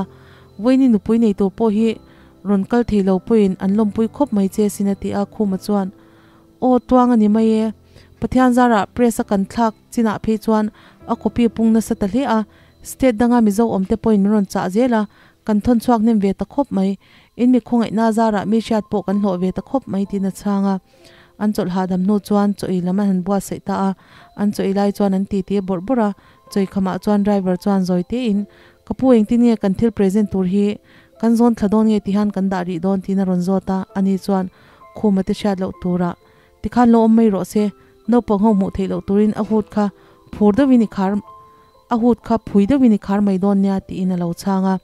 vawiini nupui nei tur pawh hi rawn kal thei lo pawhin an lawmpui khawp mai che sin a ti a, Khuma chuan, Aw tuang a ni mai e. Pathian zarah press a kan thlak chinah phei chuan a copy pung nasa ta hle a, state danga Mizo awmte pawhin min rawn chah zel a, kan thawn chhuak hnem ve ta khawp mai. In mi khawngaihna zarah mi hriat pawh kan hlawh ve ta khawp mai tiin a chhang a. An chawlh hahdam hnu chuan chaw ei lam an han buatsaih ta a, an chaw ei lai chuan an titi bawrh bawrh a, chaw ei khamah chuan driver chuan zawi tein, Ka pu engtin nge kan thil present tur hi kan zawn thla dawn nge tihian kan dah rih dawn tiin a rawn zawt a, ani chuan Khuma te hriat loh turah tikhan lo awm mai rawh se, naupang ho hmuh theih loh turin a hut kha phur deuhin i khar a hut kha phui deuhin i khar mai dawn nia tiin a lo chhang a.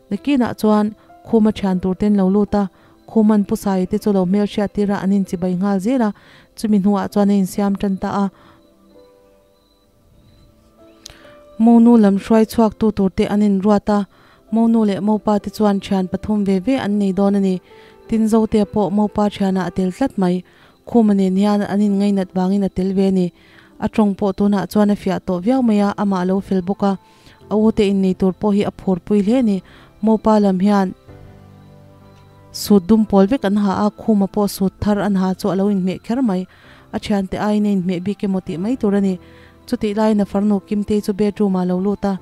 Nakinah chuan Khuma thian tur ten lo lut a, Khuman Pu Saia te chu lo hmel hriat tir a an inchibai nghal zel a, chumi hnuah chuan a insiam tan ta a. Monu lam hruai chhuak tu tur te an inruat a, Monu leh Mopa te chuan thian pathum ve ve an nei dawn a ni. Tin Zotea pawh Mopa thianah a tel tlat mai. Khuma nen hian an inngainat vangin a tel ve a ni. A tawng pawh tunah chuan a fiah tawh viau mai a, amah a lo fel bawk a. A ute innei tur pawh hi a phurpui hle a ni. Mopa lam hian suit dum pawl vek an ha a, Khuma pawh suit thar an ha chu a lo inhmeh kher mai. A thiante aiin a inhmeh bik emaw tih mai tur a ni. Chutih laiin a farnu Kimtei chu bedroom ah a lo lut a,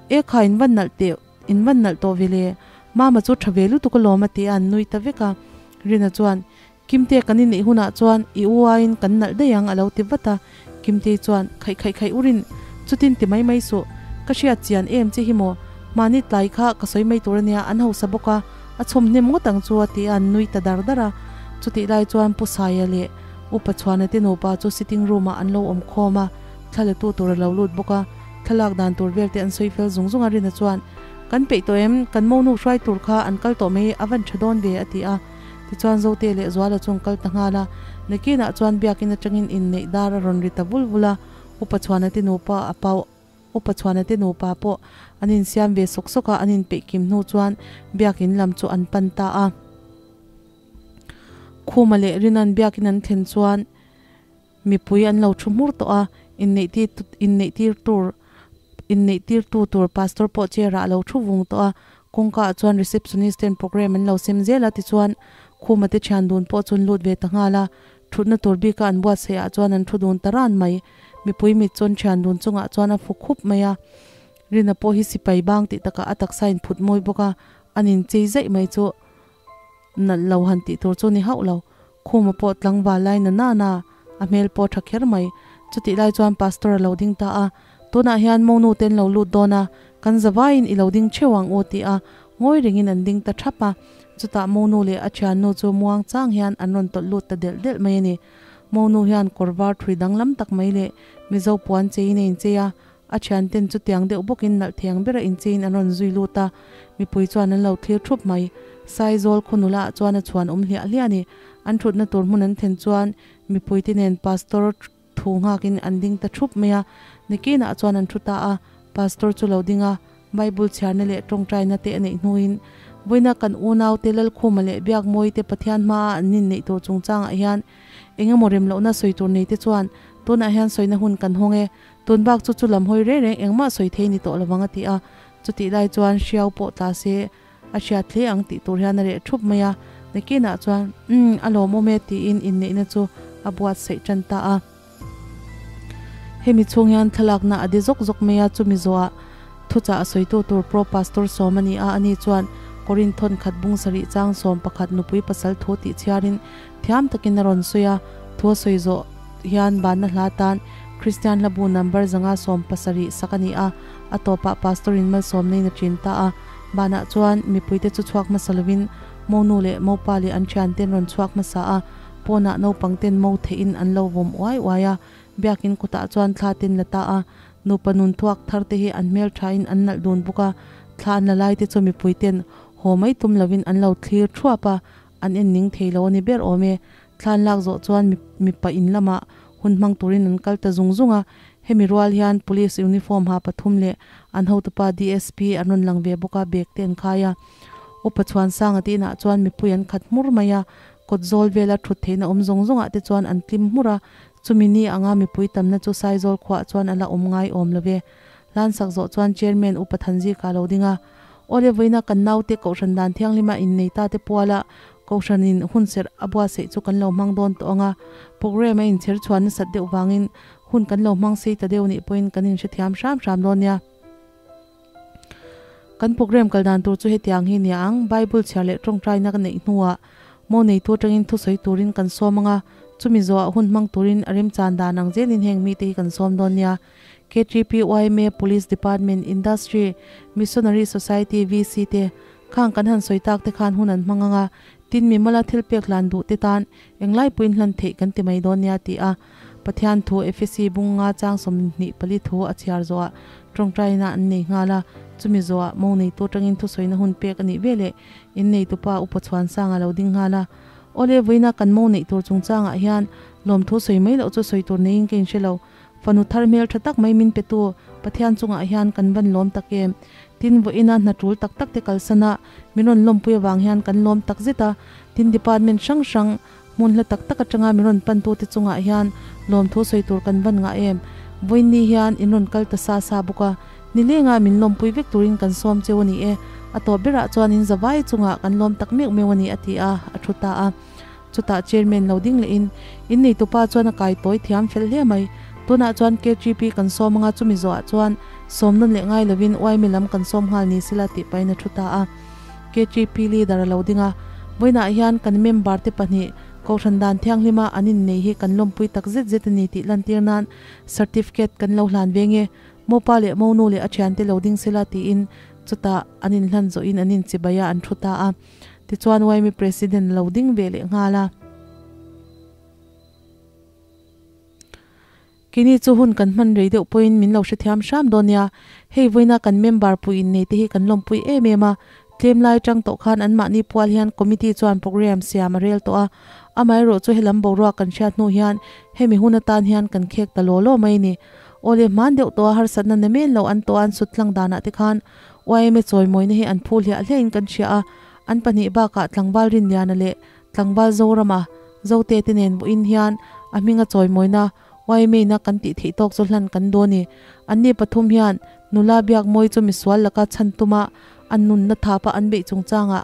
E kha in van nalh teh, in van nalh tawh ve le. Mama chu tha ve lutuk alawm a ti a, an nui ta vek a. Rina chuan, Kimte kan inneih hunah chuan i u aiin kan nalh daih ang a lo ti vat a. Kimtei chuan, Khaih khaih khaih u Rin, chutin ti mai mai suh. Ka hriat chian em che hi maw? Mahni tlai kha ka sawi mai tur ania, an hausa bawk a, a chhawm hnem ngawt ang chu a ti a, an nui ta dar dar a. Chutih lai chuan Pu Saia leh Upa Chhuana te nupa chu sitting room ah an lo awm khawm a, thla la tu tur a lo lut bawk a, thlalak dan tur vel te an sawi fel zung zung a, Rina chuan, Kan peih tawh em? Kan monu hruai tur kha an kal tawh mai, a van tha dawn ve a ti a. Tichuan Zote leh Zuala chu an kal ta nghal a, nakinah chuan biakin atangin inneih dar a rawn ri ta vul vul a, Upa Chhuana te nupa a pau Upa Chhuana te nupa pawh an insiam ve sawk sawk a, an inpeih kim hnu chuan biakin lam chu an pan ta a. Khuma leh Rinan biakin an thlen chuan mipui an lo thu hmur tawh a, inneih inneih tir tur inneih tir tu tur pastor pawh chair ah a lo thu vung tawh a, kawngka ah chuan receptionist ten program an lo sem zel a tichuan Khuma te thian dun pawh chu an lut ve ta nghal a, thutna tur bika an buatsaih ah chuan an thu dun ta ran mai, mipui mit chuan thian dun chungah chuan a fu khup mai a, Rina pawh hi sipai bang tih takah a taksa in phut mawi bawk a, an inchei zaih mai chu. Nalh lo han tih tur chu ni hauh lo. Khuma pawh tlangval lai na na na, a hmel pawh tha kher mai. Chutih lai chuan Pastor a lo ding ta a, Tunah hian monu te an lo lut dawn a, kan zavaiin i lo ding theuh ang u ti a, ngawi rengin an ding ta thap a. Chutah monu leh a thiannu chu muang chang hian an rawn tawlh lut ta delh delh mai a ni. Monu hian kawr var thui danglam tak mai leh Mizo puan cheiin a inchei a, A thianten chutiang deuh bawkin nalh theng bera inchein an rawn zui lut a, mipui chuan an lo thlir thup mai. Saizawl khaw nula ah chuan a chhuan awm hliah hliah a ni. An thutna tur hmun an thlen chuan mipuite nen pastor thu nghakin an ding ta thup mai a. Nikinah chuan an thu ta a, pastor chu lo ding a, Bible chhiarna leh tawngtaina te a neih hnuin vawiina kan unaute Lalkhuma leh Biakmawite Pathian hmaa an inneih tur chungchangah hian engemaw remlohna sawi tur neite chuan tunah hian sawina hun kan hawng e. Tun bak chu chu lam hawi reng reng engmah sawi thei ni tawh lovang a ti a, chutih lai chuan hriau pawh tla se a hriat hle ang tih tur hian a reh thup mai a, nakinah chuan umm a lawmawm e tiin inneihna chu a buatsaih tan ta a. Hemi chhung hian thlalakna a di zawk zawk mai a, chumi zawhah thuchah a sawitu tur Pro Pastor sawm a ni a, ani chuan Korinthon khat bung sarih chang 11 nupui pasal thu tih chhiarin thiam takin a rawn sawi a, thu a sawi zawh hian banna hla tan Kristian hlabu number 170 sak a ni a, a tawpah Pastor in malsawmna in a ṭin ta a, banah chuan mipuite chu chhuak hmasa lovin monu leh mopa leh an ṭhianten rawn chhuak hmasa a, pawnah naupang ten mo theihin an lo vawm uai uai a, biakin kutah chuan thla ten la ta a, nupa nun thuak thar te hi an hmelṭhain an nalh dun bawk a, thla an la lai te chu mipui ten haw mai tum lovin an lo thlir ṭhuap a, an en ning thei lo a ni ber awm e. Thlan lak zawh chuan mipa in lamah hun hmang turin an kal ta zung zung a, hemi rual hian police uniform ha pathum leh an hotupa DSP an rawn lang ve bawk a, bag te an khai a. Upa Chhuansanga te inah chuan mipui an khat hmur mai a, kawt zawl vela thut theihna awm zawng zawngah te chuan an tlim hmur a, chumi ni anga mipui tamna chu Saizawl khuaah chuan a la awm ngai awm lo ve. Hlansak zawh chuan Chairman Upa Thanzika a lo ding a, Awle vawiina kan naute Kohhran dan thianghlima innei ta te puala Kohhranin hun serh a buatsaih chu kan lo hmang dawn tawh ang a, programme a inchher chhuan nasat deuh vangin hun kan lo hmang sei ta deuh nih pawhin kan inhrethiam hram hram dawn nia. Kan programme kal dan tur chu hetiang hi nia ang, Bible chhiar leh tawngtaina ka neih hnuah mo neitu atangin thusawi turin kan sawm ang a, chumi zawhah hun hmang turin a remchan dan ang zelin heng mite hi kan sawm dawn nia. KTP, yma, Police Department, Industry, Missionary Society, VC te khang kan han sawi tak te khan hun an hmang ang a, tin mimala thil pek hlan duh te tan englai pawhin hlan theih kan ti mai dawn nia ti a Pathian thu Efesi bung nga chang 24 thu a chhiar zawhah tawngtaina an nei nghal a, chumi zawhah mo neitu atangin thusawina hun pek a nih veleh inneitupa Upa Chhuansanga lo ding nghal a. Awle vawiina kan mo neih tur chungchangah hian lawmthu sawi mai loh chu sawi tur neiin ka inhre lo. Fanu thar hmel tha tak mai min petu Pathian chungah hian kan van lawm tak em? Tin, vawiina hna tul tak tak te kalsan a min rawn lawmpui avang hian kan lawm tak zet a. Tin, department hrang hrang hmun hla tak tak atanga min rawn pantute chungah hian lawmthu sawi tur kan van ngah em? Vawiinni hian in rawn kal ta sa sa bawk a, nilenga min lawmpui vek turin kan sawm cheu a ni e. A tawp berah chuan in zavai chungah kan lawm tak meuh meuh a ni, a ti a, a thu ta a. Chutah chairman lo ding lehin, In neitupa chuan a kai tawi thiam fel hle mai. Tunah chuan KTP kan sawm anga chumi zawhah chuan sawm nawn leh ngai lovin Uaimi lam kan sawm nghal ni sela tih pahin a thu ta a. KTP leader a lo ding a, Vawiinah hian kan member te pahnih Kohhran dan thianghlima an innei hi kan lawmpui tak zet zet a ni tih lantir nan certificate kan lo hlan ve nge. Mopa leh Monu leh a thiante lo ding sela tiin chutah an inhlan zawhin an inchibai a an thu ta a. Tichuan YMA President lo ding ve leh nghal a. Keini chu hun kan hman rei deuh pawhin min lo hrethiam hram dawn nia. Hei vawiina kan member pui innei te hi kan lawmpui em em a. Tlem lai atang tawh khan anmahni pual hian committee chuan programme siam a rel tawh a. Amaherawh chu helam boruak kan hriat hnu hian hemi hun atan hian kan khek ta law law mai ni. Awle hman deuh tawh a harsatna na men lo an tawh a an sut tlang danah te khan YMA chawimawina hi an phu hliah hliahin kan hria a, an pahnih bakah Tlangval Rinliana leh Tlangval Zorama Zote te nen vawiin hian a hminga chawimawina YMA-na kan tih theih tawk chu hlan kan dawn ni. Anni pathum hian nula Biakmawi chu misual laka chhan tuma an nunna thapa an beih chungchangah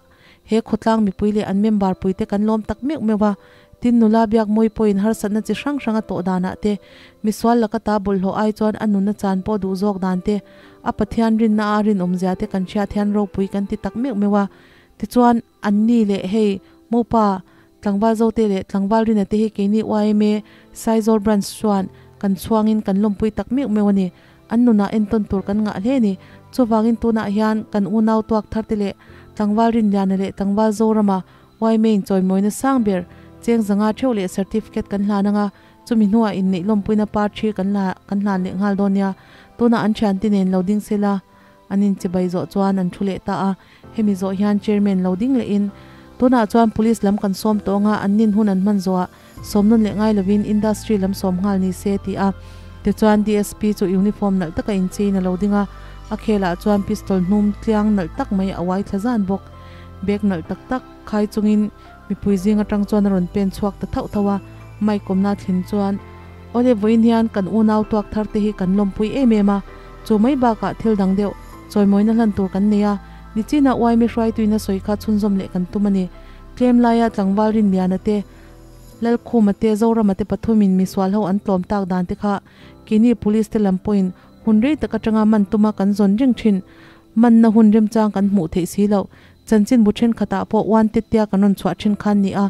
He khawtlang mipui leh an member puite kan lawm tak meuh meuh a, tin nula biak mawi pawhin harsatna chi hrang hrang a tawh danah te, misual laka ta bawlhhlawh ai chuan a nuna chan pawh duh zawk dan te, a Pathian rinna a rinawmzia te kan hriat hian ropui kan ti tak meuh meuh a. Tichuan, anni leh hei Mopa, Tlangval Zote leh Tlangval Rina te hi keini YMA Saizawl Branch chuan kan chhuangin kan lawmpui tak meuh meuh a ni. An nunah entawn tur kan ngah hle a ni. Chuvangin tunah hian kan unau tuak thar te leh Tlangval Rinliana leh Tlangval Zorama YMA in chawimawina sang ber cheng zanga theuh leh certificate kan hlan anga chumi hnuah inneih lawmpuina parthi kan la kan hlan leh nghal dawn nia. Tunah an thiante nen lo ding sela an inchibai zawh chuan an thu leh ta a. Hemi zawh hian chairman lo ding lehin tunah chuan police lam kan sawm tawh anga an nin hun an hman zawhah sawm nawn leh ngai lovin industry lam sawm nghal ni se ti a. Tichuan DSP chu uniform nalh taka incheiin a lo ding a, a khelah chuan pistol hnum tliang nalh tak mai a uai thla zan bawk. Bag nalh tak tak khai chungin mipui zing atang chuan a rawn pen chhuak ta thauh thauh a, mic awmna thlen chuan Awle vawiin hian kan unau tuak thar te hi kan lawmpui em em a, chu mai bakah thil dang deuh chawimawina hlan tur kan nei a, nichina uaimi hruaituin a sawi kha chhunzawm leh kan tum a ni. Tlem laia tlangval Rinliana te, Lalkhuma te, Zorama te pathumin misual ho an tlawm tak dan te kha keini police te lam pawhin hun rei tak atanga man tuma kan zawn reng thin. Manna hun remchang kan hmuh theih si loh. Chanchinbu thenkhatah pawh uan tet tia kan rawn chhuah thin khan ni a.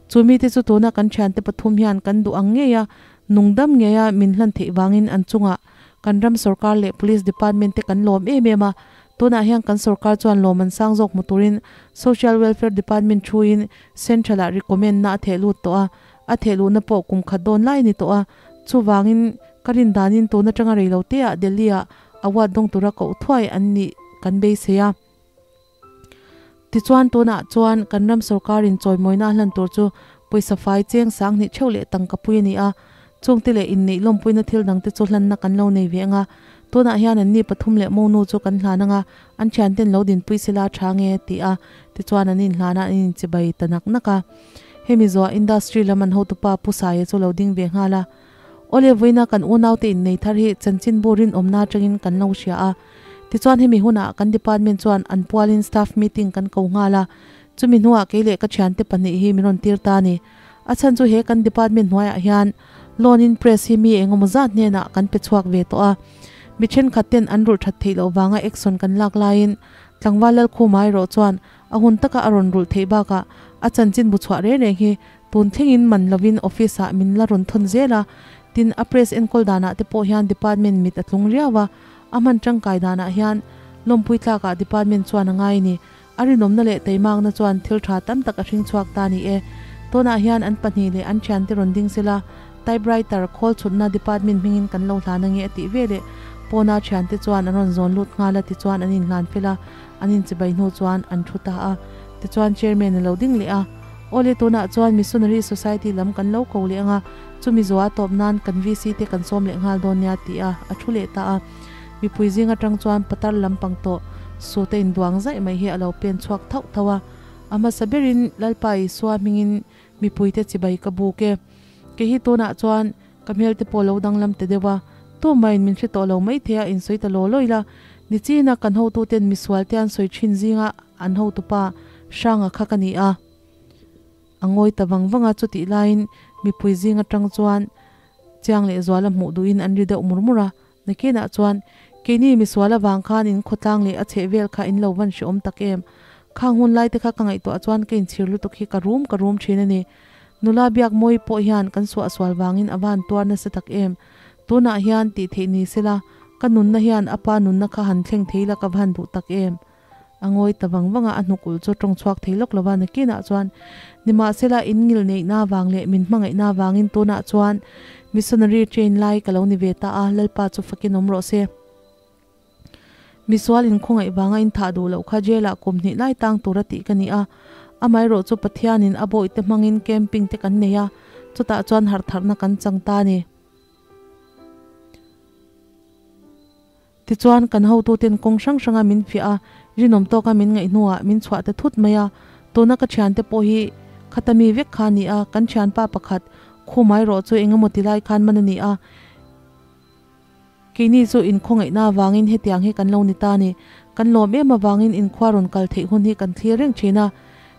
Chu mite chu tuna kan thiante pathum hian kan duh ang ngei a, nungdam ngeia min hlan theih vangin an chungah kan ram sorkar leh police department te kan lawm em em a. Tunah hian kan sorkar chuan lawm an sang zawk hmu turin Social Welfare Department thuin Central ah recommend na a theh lut tawh a, a theh luhna pawh kum khat dawn lai a ni tawh a. Chuvangin ka rin danin tun atanga rei lo te ah Delhi ah award dawng tura koh thuai an nih kan beisei a. Tichuan tunah chuan kan ram sorkarin chawimawina a hlan tur chu pawisa fai cheng sang hnih theuh leh tangka pui a ni a, chungte leh inneih lawmpuina thil dangte chu hlanna kan lo nei ve ang a, tunah hian anni pathum leh monu chu kan hlan ang a, an thianten lo dinpui sela tha nge ti a, tichuan an inhlan a an inchibai ta nak nak a. Hemi zuah industry lam an hotupa Pu Saia chu lo ding ve nghal a. Awle vawiina kan unaute innei thar hi chanchinbu rinawmna atangin kan lo hria a. Tichuan hemi hunah kan department chuan an pualin staff meeting kan ko nghal a, chumi hnuah kei leh ka thiante pahnih hi min rawn tir ta a ni. A chhan chu he kan department hnuaiah hian loan in press hi mi engemaw zat hnenah kan pe chhuak ve tawh a. Mi thenkhat ten an rulh that theih loh vanga action kan lak laiin Tlangval Lalkhuma erawh chuan a hun taka a rawn rulh theih bakah a chanchinbu chhuah reng reng hi Tun thlengin man lovin office ah min la rawn thawn zel a, tin a press enkawl danah te pawh hian department mit a tlung riau a, a hman tangkai danah hian lawmpui tlakah department chuan a ngai a ni. A rinawmna leh teimakna chuan thil tha tam tak a hring chhuak ta ni e. Tunah hian an pahnih leh an thiante rawn ding sela, typewriter khawl chhutna department hmingin kan lo hlan ange a tih veleh pawna thiante chuan an rawn zawn lut nghal a tichuan an inhlan fel a, an inchibai hnu chuan an thu ta a. Tichuan chairman a lo ding leh a. Awle tunah chuan Missionary Society lam kan lo ko leh anga, chumi zuah tawp nan kan VC te kan sawm leh nghal dawn nia tih a a thu leh ta a. Mipui zing atang chuan patar lampang tawh Suit a induang zaih mai hi a lo pen chhuak thauh thauh a. A hmasa berin Lalpa Isua hmingin mipuite chibai ka buk e. Kei hi tunah chuan ka hmel te pawh lo danglam ta deuh a, tumah in min hre tawh lo maithei a insawi ta law law ila. Nichina kan hotuten misual te an sawi thin zinga an hotupa Hranga kha ka ni a. A ngawi ta vang vang a, chutih laiin mipui zing atang chuan Chiang leh Zuala hmuh duhin an ri deuh mur mur a, nakinah chuan, Keini misual avang khan in khawtlang leh a chheh vel kha in lo van hrehawm tak em? Khang hun lai te kha ka ngaihtuah chuan ka inchhir lutuk hi ka rum ka rum thin a ni. Nula Biakmawi pawh hian kan suahsual vangin a van tuar nasa tak em? Tunah hian tih theih ni sela, ka nunna hian a pa nunna kha han thleng thei la ka va han duh tak em? A ngawi ta vang vang a, a hnuk ulh chu tawng chhuak thei lawk lova nakinah chuan nimahsela in ngil neihna vang leh min hmangaihna vangin tunah chuan missionary train lai ka lo ni ve ta a, Lalpa chu fakin awm rawh se. Misual in khawngaih vanga in thah duh loh kha jail ah kum hnih lai tang tura tih ka ni a, amaherawh chu Pathianin a bawihte hmangin camping te kan nei a, chutah chuan harhtharna kan chang ta a ni. Tichuan, kan hotuten kawng hrang hranga min fiah a, rinawm tawka min ngaih hnuah min chhuah ta thut mai a. Tuna ka thiante pawh hi khata mi vek kha a ni a, kan thianpa pakhat khumai rawh chu eng emaw ti lai khan man a ni a. Keini chu inkhawngaihna avangin hetiang hi kan lo ni ta a ni. Kan lawm em avangin inkhua rawn kal theih hun hi kan thlir reng thin a.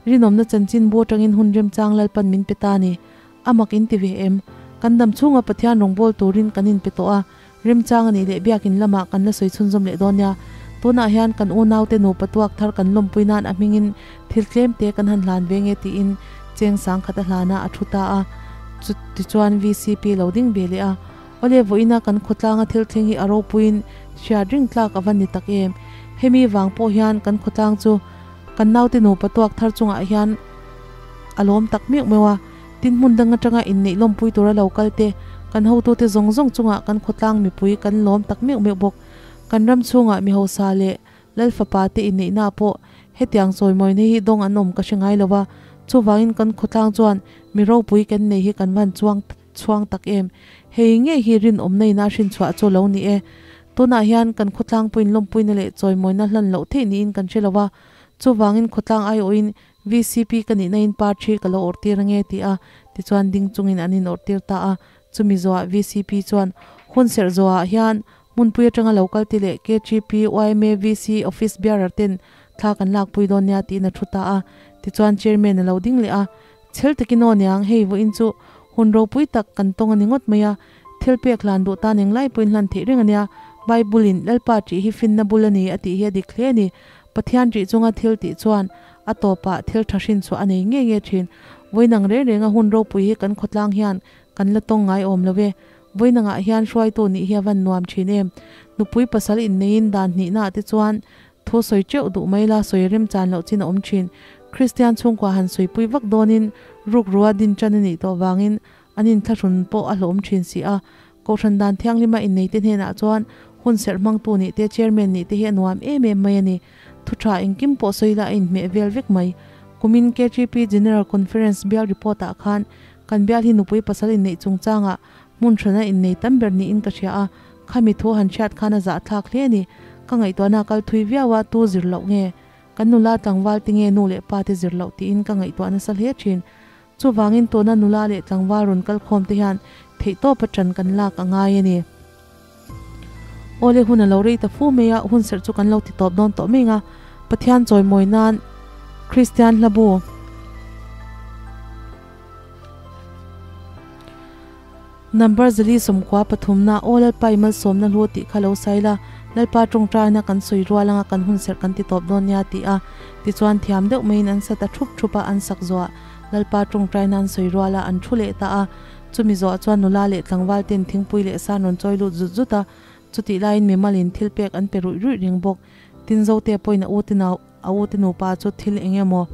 Rinawmna chanchin bu atangin hun remchang Lalpan min pe ta a ni. A mak in ti ve em? Kan dam chhunga Pathian rawngbâwl turin kan inpe tawh a, remchang a nih leh biakin lamah kan la sawi chhunzawm leh dawn nia. Tunah hian kan unaute nupa tuak thar kan lawmpui nan a hmingin thil tlem te kan han hlan ve nge tiin cheng sang khat a hlan a, a thu ta a. Chutichuan vcp lo ding ve leh a. Awle vawiina kan khawtlanga thil thleng hi a ropuiin hriat ring tlak a va ni tak em? Hemi vang pawh hian kan khawtlang chu kan naute nupa tuak thar chungah hian a lawm tak meuh meuh a. Tin hmun dang atanga inneih lawmpui tura lo kal te, kan hotute zawng zawng chungah kan khawtlang mipui kan lawm tak meuh meuh bawk. Kan ram chhungah mi hausa leh Lal fapa te inneihna pawh hetiang chawimawina hi dawng an awm ka hre ngai lo va, chuvangin kan khawtlang chuan mi ropui kan nei hi kan van chuang chhuang tak em. Hei ngei hi rinawmna ina hrinchhuah chu lo ni e. Tunah hian kan khawtlang puiin lawmpuina leh chawimawina hlan loh theih niin kan hre lo va, chuvangin khawtlang aiawhin VCP ka nihna in par thi ka lo awrh tir ange ti a, tichuan ding chungin an in awrh tir ta a. Chumi zawhah VCP chuan hun serh zawhah hian hmunpui atanga lo kal ti leh KGP, yma, VC, Office bearer ten thla kan lakpui dawn nia tiin a thu ta a. Tichuan Chairman a lo ding leh a, Chhel takin aw niang, hei vawiin chu hun ropui tak kan tawng a ni ngawt mai a, thil pek hlan duh tan englai pawhin hlan theih reng a nia, Bible in Lalpa tih hi finna bul a ni a tih hi a dik hle a ni. Pathian rih chunga thil tih chuan a tawpah thil tha hrin chhuah a nei ngei ngei thin. Vawiinang reng renga hun ropui hi kan khawtlang hian kan la tawng ngai awm lo e. Vawiinangah hian hruaitu nih hi a van nuam thin em. Nupui pasal inneiin dan hnihnaah te chuan thu sawi teuh duh mai la sawi rem chan loh chin a awm thin. Kristian chhungkua han sawipui vak dawnin rukrua din tan a nih tawh vangin an inthlahrun pawh a hlawm thin si a. Kohhran dan thianghlima inneite hnenah chuan hun serh hmangtu nih te, chairman nih te hi a nuam em em mai a ni. Thu tha engkim pawh sawi la a inhmeh vel vek mai. Kumin KGP General Conference bial report ah khan kan bial hi nupui pasal inneih chungchangah hmun hrana innei tam ber niin ka hria a, khami thu han hriat khan a zahthlak hle a ni. Ka ngaihtuahna a kal thui viau a, tu zir loh nge? Kan nula tlangval te nge nu leh pa te zir loh tiin ka ngaihtuah nasa hle thin. Chuvangin tuna nula leh tlangval rawn kal khawm te hian theihtawp a ṭan kan lak a ngai a ni. Awle hun a lo rei ta fu mai a, hun serh chu kan lo ti tawp dawn tawh mai nga, Pathian chawimawi nan Kristian hlabu. Number zali sawmkua pathumna Aw Lalpa i malsawmna hlu tih kha lo sai la, Lalpa tawngtaina kan sawi rual anga kan hun serh kan ti tawp dawn nia ti a, tichuan thiam deuh maiin an sa ta thup thup a, an sak zuah Lalpa tawngtaina an sawi rual a, an thu leh ta a, chumi zawh chuan nula leh tlangval ten thingpui leh san rawn chawi lut zut zut a, chutih laiin mimalin thil pek an pe ruih ruih reng bawk. Tin Zote pawhin a u te nau a u te nupa chu thil eng emaw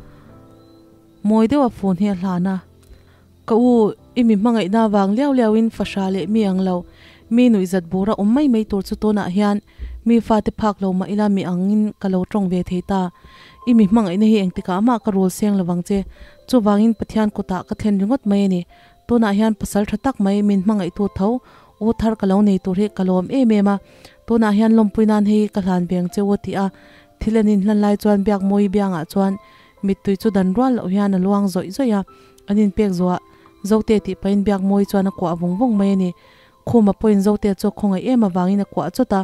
mawi deuh a fun hi a hlan a. Ka u, i mi hmangaihna vang liau liauin fahra leh mi ang lo, mi nuihzat bura awm mai mai tur chu tunah hian mi fate phak lo mah ila mi angin ka lo tawng ve thei ta. I mi hmangaihna hi engtikah mah ka rul seng lovang che. Chuvangin Pathian kutah ka thlen ringawt mai a ni. Tunah hian pasal tha tak mai min hmangaihtu tho u thar ka lo nei tur hi ka lawm em em a. Tunah hian lawmpui nan hei ka hlan ve ang che u a ti a. Thil an inhlan lai chuan Biakmawii biangah chuan mittui chu dan rual loh hian a luang zawih zawih a, an inpek zuah Zote tih pahin Biakmawii chuan a kuah vung vung mai a ni. Khuma pawhin Zote chu a khawngaih em avangin a kuah chawt a,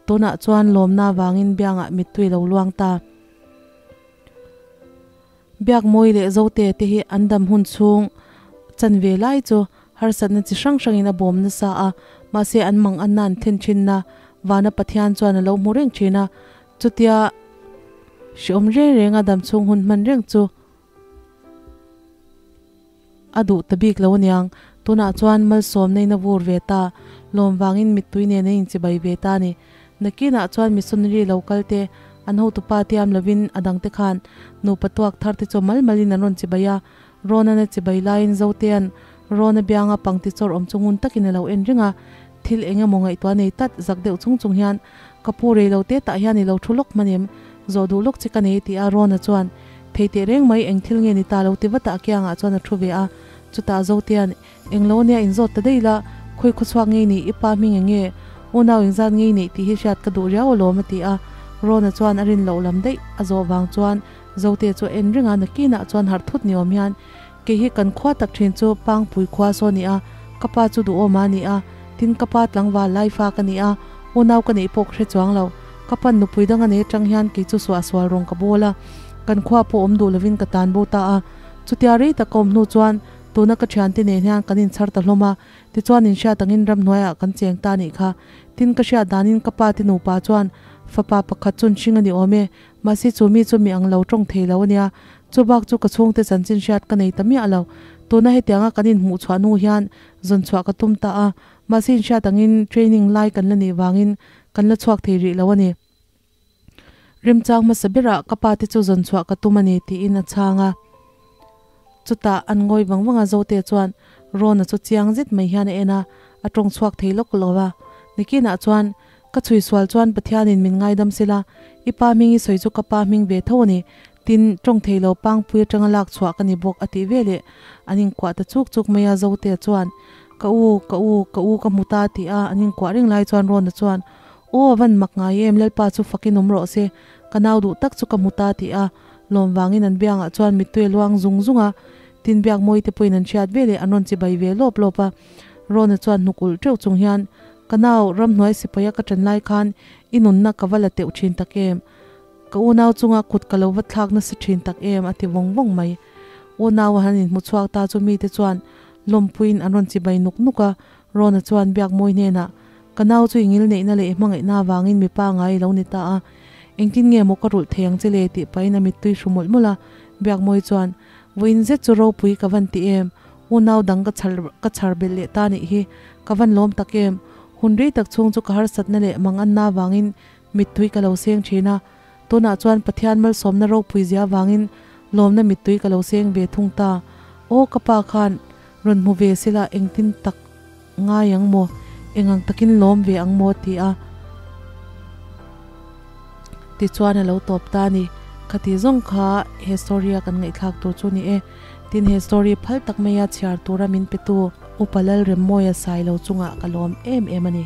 tunah chuan lawmna avangin biangah mittui lo luang ta. Biakmawii leh Zote te hi an dam hun chhung chan ve lai chu harsatna chi hrang hrangin a bawm nasa a, mahse an mang anna an thlen thinna vana Pathian chuan a lo hmu reng thin a, chutia hreawm reng renga dam chhung hun hman reng chu A duh ta bik lo aniang, tunah chuan malsawmna in a vur ve ta, lawm vangin mittui nen a inchibai ve ta a ni. Nakinah chuan missionary lo kal te, an hotupa tiam lovin a dangte khan nupa tuak thar te chu mal malin an rawn chibai a, Rawnan a chibai laiin Zotea'n Rawna bianga pangti chawr awm chu ngun takin a lo en reng a, thil eng emaw ngaihtuah nei tlat zak deuh chung chung hian, Ka pu rei lo te tah hian i lo thu lawk hman em? Zawh duh lawk che ka nei ti a Rawna chuan, Thei teh reng mai, eng thil nge ni ta lo ti vat a a kiangah chuan a thu ve a. Chutah Zotea'n, Eng lo nia inzawt ta daih la, khawi khawchhuak ngei ni, i pa hming eng nge? Unau engzat ngei neih tih hi hriat ka duh riau alawm a ti a. Rawna chuan a rin loh lam daih a zawh vang chuan Zotea chu a en reng a, nakinah chuan harh thut ni awm hian, Kei hi kan khua tak thin chu Pangpui khua saw ni a, ka pa chu duhawma a ni a, tin ka pa tlangval Laifa ka ni a, unau ka neih pawh ka hre chuang lo. Ka pan nupui dang a nei atang hian kei chu suahsual rawng ka bawl a, kan khua pawh awm duh lovin ka tan bo ta a. Chutia rei tak ka awm hnu chuan tuna ka thiante nen hian kan inchhar ta hlawm a, tichuan inhriat angin ramhnuaiah kan cheng ta nih kha. Tin ka hriat danin ka pa te nupa chuan fapa pakhat chun hring a ni awm e, Mahse chu mi chu mi ang lo tawng thei lo a nia. Chu bak chu ka chhungte chanchin hriat ka nei ta miah lo. Tuna hetianga kan inhmuh chhuah hnu hian zawn chhuah ka tum ta a. Mahse inhriat angin training lai kan la nih vangin kan la chhuak thei rih lo a ni. Remchang hmasa berah ka pa te chu zawn chhuah ka tum a ni tiin a chhang a. Chutah an ngawi vang vang a Zote chuan Rona chu chiang zet mai hian a en a, a tawng chhuak thei lawk lo a. Nikinah chuan Ka chhui sual chuan Pathianin min ngaidam sela, i pa hming i sawi chu ka pa hming ve tho a ni, tin, tawng thei lo pangpui atanga lak chhuah ka ni bawk a tih veleh an inkuah ta chuk chuk mai a Zotea chuan Ka u, ka u, ka u ka hmu ta tih a an inkuah reng lai chuan Rona chuan Aw a van mak ngai em Lalpa chu fakin awm rawh se, ka nau duh tak chu ka hmu ta tih a lawm vangin an biangah chuan mittui a luang zung zung a, tin Biakmawii te pawhin an hriat veleh an rawn chibai ve lawp lawp a, Rona chuan hnuk ulh teuh chung hian Ka nau, ramhnuai sipaia ka ṭan lai khan i nunna ka va la teuh ṭhin tak em? Ka unau chunga kut ka lo va thlak nasa ṭhin tak em? a ti vawng vawng mai. Unau a han inhmu chhuak ta chu mite chuan lawmpuiin an rawn chibai nuk nuk a, Rona chuan Biakmawi hnenah, Ka nau chu i ngilneihna leh i hmangaihna avangin mipa ngai i lo ni ta a, engtin nge maw ka rulh thei ang che le? tih pahin a mittui hru mawlh mawlh a. Biakmawi chuan, Vawiin zet chu ropui ka van ti em? Unau dang ka chhar ka chhar belh leh ta nih hi ka van lawm tak em. Hun rei tak chhung chu ka harsatna leh manganna avangin mittui ka lo seng thin a. Tunah chuan Pathian malsawmna ropui zia avangin lawmna mittui ka lo seng ve thung ta. Aw ka pa khan rawn hmu ve sela engtin tak ngai ang maw? Engang takin lawm ve ang maw? ti a tichuan a lo tawp ta a ni. Khati zawng kha he story a kan ngaihthlak tur chu ni e. Tin he story phal tak maia chhiar tura min petu Upa Lalremmawia Sailo chungah ka lawm em em a ni.